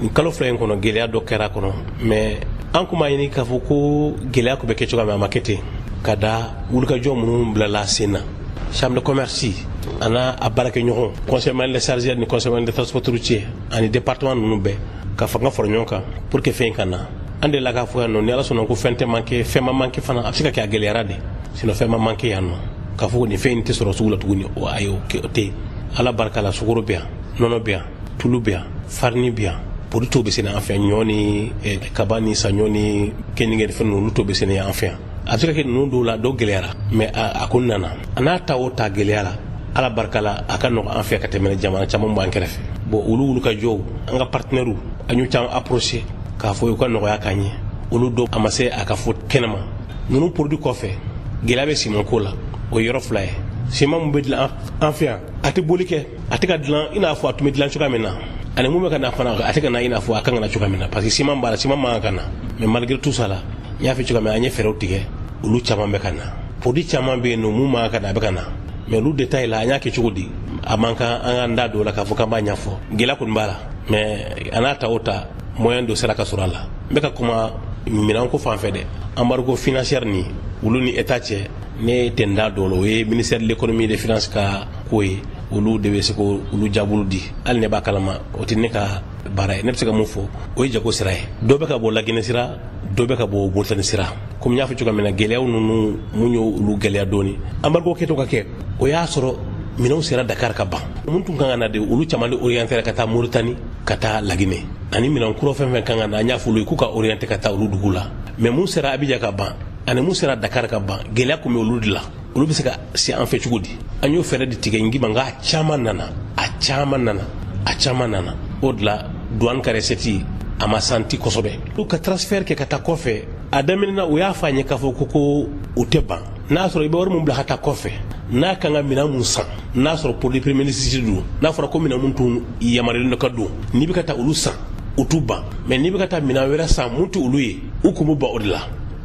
Nin kalo 2 in kɔnɔ, gɛlɛya dɔ kɛra a kɔnɔ, mais an kun b'a ɲini k'a fɔ ko gɛlɛya tun bɛ kɛ cogoya min, a ma kɛ ten, ka da wulikajɔ minnu bilala sen na. Chambre de commerce, A n'a a baarakɛɲɔgɔn, Conseil malien des chargeurs ni Conseil malien des transporteurs routiers ani département ninnu bɛɛ ka fanga fara ɲɔgɔn kan pour que fɛn in ka na. An delila k'a fɔ yan nɔ, ni Ala sɔnna, ko fɛn tɛ manqué, fɛn ma manqué fana. A bɛ se ka kɛ a gɛlɛyara de, sinon fɛn ma manqué yan nɔ k'a fɔ ko nin fɛn in tɛ sɔrɔ sugu la tuguni. O ayi, o tɛ yen. Ala barika la, sukaro bɛ yan, nɔnɔ bɛ yan, tulu bɛ yan, farini bɛ yan, produit tɔw bɛ sɛnɛ an fɛ yan, ɲɔ ni kaba ni saɲɔ ni keninge ni fɛn ninnu, olu tɔw bɛ sɛnɛ an fɛ yan. A bɛ se ka kɛ ninnu dɔw la dɔw gɛlɛyara, mais a ko nana a n'a ta o ta gɛlɛya la, Ala barika la, a ka nɔgɔn an fɛ ka tɛmɛ jamana caman b'an kɛrɛfɛ. Bon, olu ka jɔw, an ka partenaires, an y'u caman approché k'a fɔ u ka nɔgɔya k'an ye. Olu dɔw a ma se a ka fɔ kɛnɛma. Ninnu produit kɔfɛ, gɛlɛya bɛ siman ko la. O ye yɔrɔ fila ye. Siman mun bɛ dilan an fɛ yan, a tɛ boli kɛ, a tɛ ka dilan i n'a fɔ a tun bɛ dilan cogoya min na, ani mun bɛ ka na fana, a tɛ ka na i n'a fɔ a kan ka na cogoya min na, parce que siman b'a la, siman man kan ka na. Mais malgré tout ça la, n y'a fɔ cogoya min na, an ye fɛɛrɛw tigɛ, olu caman bɛ ka na. Produit caman bɛ yen nɔ mun man kan ka na, a bɛ ka na, mais olu détail la, an y'a kɛ cogo di, a man kan an k'an da don o la k'a fɔ k'an b'a ɲɛfɔ. Gɛlɛya kɔni b'a la, mais a n'a ta o ta, moyen dɔ sera ka sɔrɔ a la. N bɛ ka kuma minɛnko fan fɛ dɛ. Embargo financière ni olu ni État cɛ, ne tɛ n da don o la. O ye ministère de l'Économie et des Finances ka ko ye, olu de bɛ se k'olu jaabiw di. Hali ne b'a kalama, o tɛ ne ka baara ye. Ne bɛ se ka mun fɔ, o ye jago sira ye. Dɔ bɛ ka bɔ Laginɛ sira, dɔ bɛ ka bɔ Moritani sira. Komi n y'a fɔ cogoya min na, gɛlɛyaw ninnu mun y'olu gɛlɛya dɔɔni, embargo kɛtɔ ka kɛ, o y'a sɔrɔ minɛnw sera Dakar ka ban. Mun tun kan ka na de, olu caman de orienté ka taa Moritani, ka taa Laginɛ, ani minɛn kura fɛn fɛn kan ka na, an y'a fɔ olu ye k'u ka orienté ka taa olu dugu la. Mais mun sera Abidjan ka ban ani mun sera Dakar ka ban, gɛlɛya kun bɛ olu de la. Olu bɛ se ka se an fɛ cogo di? An y'o fɛɛrɛ de tigɛ. N k'i ma, n k'a caman nana, a caman nana, a caman nana. O de la, douane ka recette a ma santi kosɛbɛ. U ka transfert kɛ ka taa kɔfɛ, a daminɛna, u y'a fɔ an ye k'a fɔ ko o tɛ ban. N'a sɔrɔ i bɛ wari mun bila ka taa kɔfɛ, n'a kan ka minɛn mun san, n'a sɔrɔ produit première nécessité don, n'a fɔra ko minɛn mun tun yamaruyalen don ka don, n'i bɛ ka taa olu san, u t'u ban. Mais n'i bɛ ka taa minɛn wɛrɛ san mun tɛ olu ye, u kun b'u ban o de la.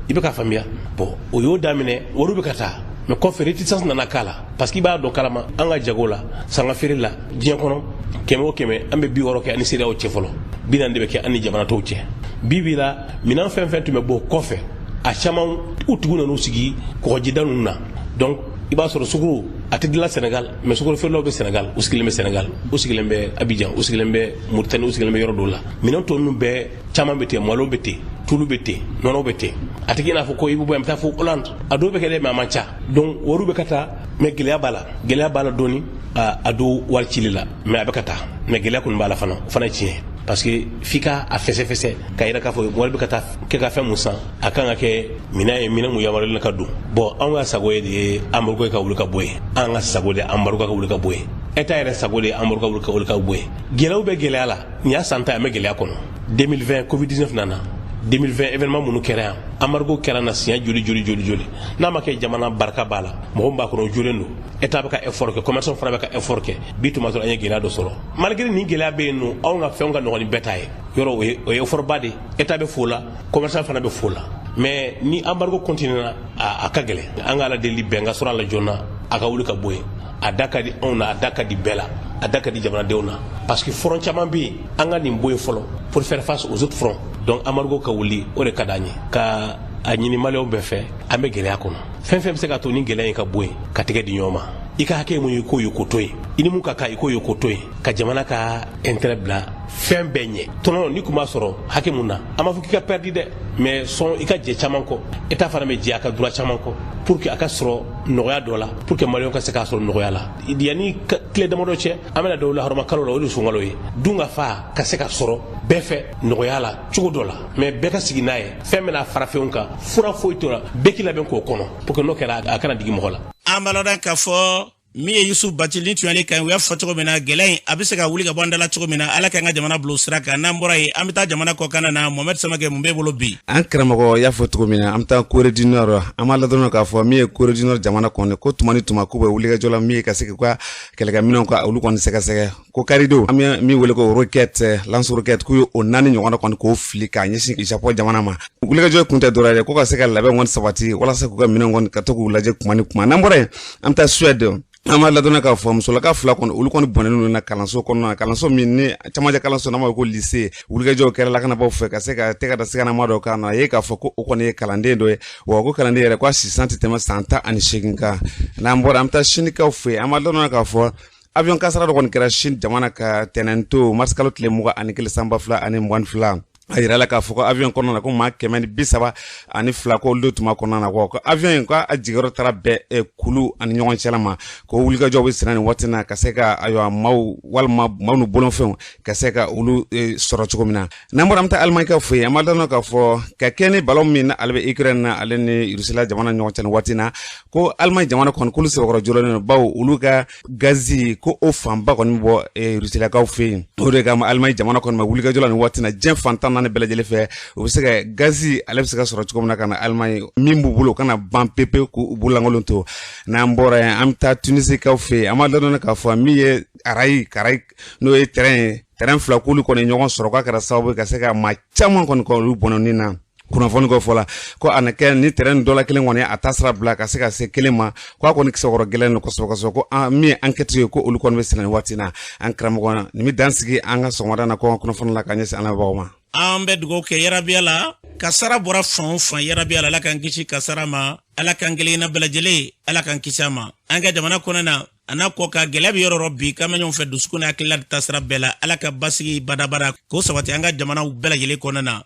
I bɛ ka faamuya? Bon, o y'o daminɛ, wariw bɛ ka taa, mais kɔfɛ réticence nana k'a la, parce que i b'a dɔn kalama, an ka jago la, sanga feere la, diɲɛ kɔnɔ, 100 o 100, an bɛ 60 kɛ ani CEDEAO cɛ fɔlɔ, 40 de bɛ kɛ an ni jamana tɔw cɛ. Bi bi la, minɛn fɛn fɛn tun bɛ bɔ kɔfɛ, a caman u tigiw nan'u sigi kɔgɔjida ninnu na. Donc i b'a sɔrɔ sukaro a tɛ dilan Sénégal, mais sukaro feerelaw bɛ Sénégal, u sigilen bɛ Sénégal, u sigilen bɛ Abidjan, u sigilen bɛ Mauritanie, u sigilen bɛ yɔrɔ dɔw la. Minɛn tɔ ninnu bɛɛ caman bɛ ten, malo bɛ ten, tulu bɛ ten, nɔnɔ bɛ ten. A tɛ k'i n'a fɔ ko i bɛ bɔ yan, bɛ taa fo Hollande. A dɔw bɛ kɛ dɛ, mais a man ca. Donc wariw bɛ ka taa, mais gɛlɛya b'a la, gɛlɛya b'a la dɔɔni a don wari cili la, mais a bɛ ka taa. Mais gɛlɛya kɔni b'a la fana, o fana ye tiɲɛ, parce que f'i ka a fɛsɛfɛsɛ ka yira k'a fɔ wari bɛ ka taa kɛ ka fɛn mun san, a kan ka kɛ minɛn ye, minɛn mun yamaruyalen ka don. Bon, anw ka sago ye de ye embargo ka wuli ka bɔ yen. An ka sago de ye embargo ka wuli ka bɔ yen. État yɛrɛ sago de ye embargo ka wuli ka bɔ yen. Gɛlɛyaw bɛ gɛlɛya la, nin y'a san 10, an bɛ gɛlɛya kɔnɔ. 2020, Covid 19 nana. 2020, événement minnu kɛra yan, embargo kɛra na siɲɛ joli joli joli joli. N'a ma kɛ jamana barika b'a la, mɔgɔ min b'a kɔnɔ, o jolen don. État bɛ ka effort kɛ, commerçant fana bɛ ka effort kɛ. Bi tuma sɔrɔ an ye gɛlɛya dɔ sɔrɔ. Malgré nin gɛlɛya bɛ yen nɔ, anw ka fɛnw ka nɔgɔn ni bɛɛ ta ye. Yɔrɔ o ye effort ba de ye. État bɛ fo la, commerçant fana bɛ fo la, mais ni embargo continue na, a ka gɛlɛn. An ka Ala deli, bɛn ka sɔrɔ a la joona, a ka wuli ka bɔ yen. A da ka di anw na, a da ka di bɛɛ la, a da ka di jamanadenw na, parce que front caman bɛ yen, an ka nin bɔ yen fɔlɔ pour faire face aux autres fronts. Donc embargo ka wuli, o de ka d'an ye, ka a ɲini Maliyɛnw bɛɛ fɛ. An bɛ gɛlɛya kɔnɔ, fɛn fɛn bɛ se ka to ni gɛlɛya in ka bɔ yen, ka tɛgɛ di ɲɔgɔn ma. I ka hakɛ mun ye, k'o ye k'o to yen. I ni mun ka kan, i k'o ye k'o to yen, ka jamana ka intérêt bila fɛn bɛɛ ɲɛ. Tɔnɔ ni kun b'a sɔrɔ hakɛ mun na, an b'a fɔ k'i ka perdu dɛ, mais sɔn i ka jɛ caman kɔ. État fana bɛ jɛ a ka droit caman kɔ pour que a ka sɔrɔ nɔgɔya dɔ la, pour que Maliyɛnw ka se k'a sɔrɔ nɔgɔya la. Yanni tile damadɔ cɛ, an bɛna don lahɔrɔma kalo la, o de sunkalo ye. Dun ka fa ka se ka sɔrɔ bɛɛ fɛ nɔgɔya la cogo dɔ la, mais bɛɛ ka sigi n'a ye. Fɛn bɛna fara fɛnw kan, fura foyi t'o la, bɛɛ k'i labɛn k'o kɔnɔ pour que n'o kɛra, a kana digi mɔgɔ la. An b'a lɔn k'a fɔ min ye Yusuf Bacili ni tuyali kan, u y'a fɔ cogo min na, gɛlɛya in a bɛ se ka wuli ka bɔ an da la cogo min na, Ala k'an ka jamana bila o sira kan. N'an bɔra yen, an bɛ taa jamana kɔkan na. Mohamɛd Samakɛ, mun b'e bolo bi? An karamɔgɔ y'a fɔ cogo min na, an bɛ taa Corée du Nord. An b'a ladɔn k'a fɔ min ye Corée du Nord jamana kɔni, ko tuma ni tuma k'u bɛ wulikajɔ la min ye ka se k'u ka kɛlɛkɛminɛnw ka olu kɔni sɛgɛsɛgɛ. Ko karidon, an bɛ min wele ko roquette, lance roquette, k'u ye o naani ɲɔgɔn kɔni k'o fili k'a ɲɛsin Japon jamana ma. Wulikajɔ kun tɛ dɔwɛrɛ ye ko ka se ka labɛn kɔni sabati walasa k'u ka minɛnw kɔni ka to k'u lajɛ kuma ni kuma. N'an bɔra yen, an bɛ taa Suède. An b'a ladɔnniya k'a fɔ musolaka fila kɔni, olu kɔni bɔnɛnen don na kalanso kɔnɔna na, kalanso min ni camancɛ kalanso n'an b'a fɔ ko lycée. Wulikajɔw kɛra lakanabaaw fɛ ka se ka tɛgɛ da siganama dɔ kan na ye k'a fɔ ko o kɔni ye kalanden dɔ ye, wa ko kalanden yɛrɛ ko a sisan tɛ tɛmɛ san 18 kan. N'an bɔra, an bɛ taa Sinikaw fɛ yen. An b'a ladɔnniya k'a fɔ avion kasara dɔ kɔni kɛra Chine jamana ka tɛnɛnto, mars kalo tile 21 san 2022. A yira la k'a fɔ ko avion kɔnɔna na, ko maa 132 ko olu de tun b'a kɔnɔna na, ko avion in ko a jigiyɔrɔ taara bɛn kulu ani ɲɔgɔn cɛla ma, ko wulikajɔw bɛ senna nin waati na ka se ka, ayiwa, maaw walima maaw n'u bolofɛnw ka se ka olu sɔrɔ cogo min na. N'an bɔra, an bɛ taa Alimaɲikaw fɛ yen. An b'a dɔn k'a fɔ ka kɛ ni ballon min na ale bɛ Ukraine na, ale ni Russie jamana ɲɔgɔn cɛ nin waati na, ko Alimaɲi jamana kɔni k'olu sɛbɛkɔrɔ jɔlen don, bawo olu ka gazi ko o fanba kɔni bɔ Rusilakaw fɛ yen. O de kama Alimaɲi jamana kɔni ma wulikajɔ la nin waati na diɲɛ fan 14 bɛɛ lajɛlen fɛ, u bɛ se ka gazi ale bɛ se ka sɔrɔ cogo min na ka na Alimaɲi min b'u bolo, o kana ban pepe k'u bololankolon to. N'an bɔra yen, an bɛ taa Tunisikaw fɛ yen. An b'a dɔn k'a fɔ min ye arayi karayi, n'o ye terrain ye, terrain fila k'olu kɔni ɲɔgɔn sɔrɔ, k'a kɛra sababu ye ka se ka maa caman kɔni kɔ olu bɔnɔni na. Kunnafoni kɔ fɔ la ko a na kɛ ni terrain dɔ la kelen kɔni a ta sira bila ka se ka se kelen ma, ko a kɔni kisɛkɔrɔ gɛlɛn don kosɛbɛ kosɛbɛ, ko min ye enquête ye, ko olu kɔni bɛ senna nin waati na. An karamɔgɔ, nin bɛ dan sigi an ka sɔgɔmada na kɔn kunnafoni la ka ɲɛsin an lamɛnbagaw ma. An bɛ dugawu kɛ yarabiya la, kasara bɔra fan o fan, yarabiya la, Ala k'an kisi kasara ma. Ala k'an kelenna bɛɛ lajɛlen, Ala k'an kisi a ma. An ka jamana kɔnɔ na a n'a kɔ ka gɛlɛya bɛ yɔrɔ yɔrɔ bi, k'an bɛ ɲɔgɔn fɛ dusukun ni hakilila tasira bɛɛ la. Ala ka basigi badabada k'o sabati an ka jamanaw bɛɛ lajɛlen kɔnɔna na.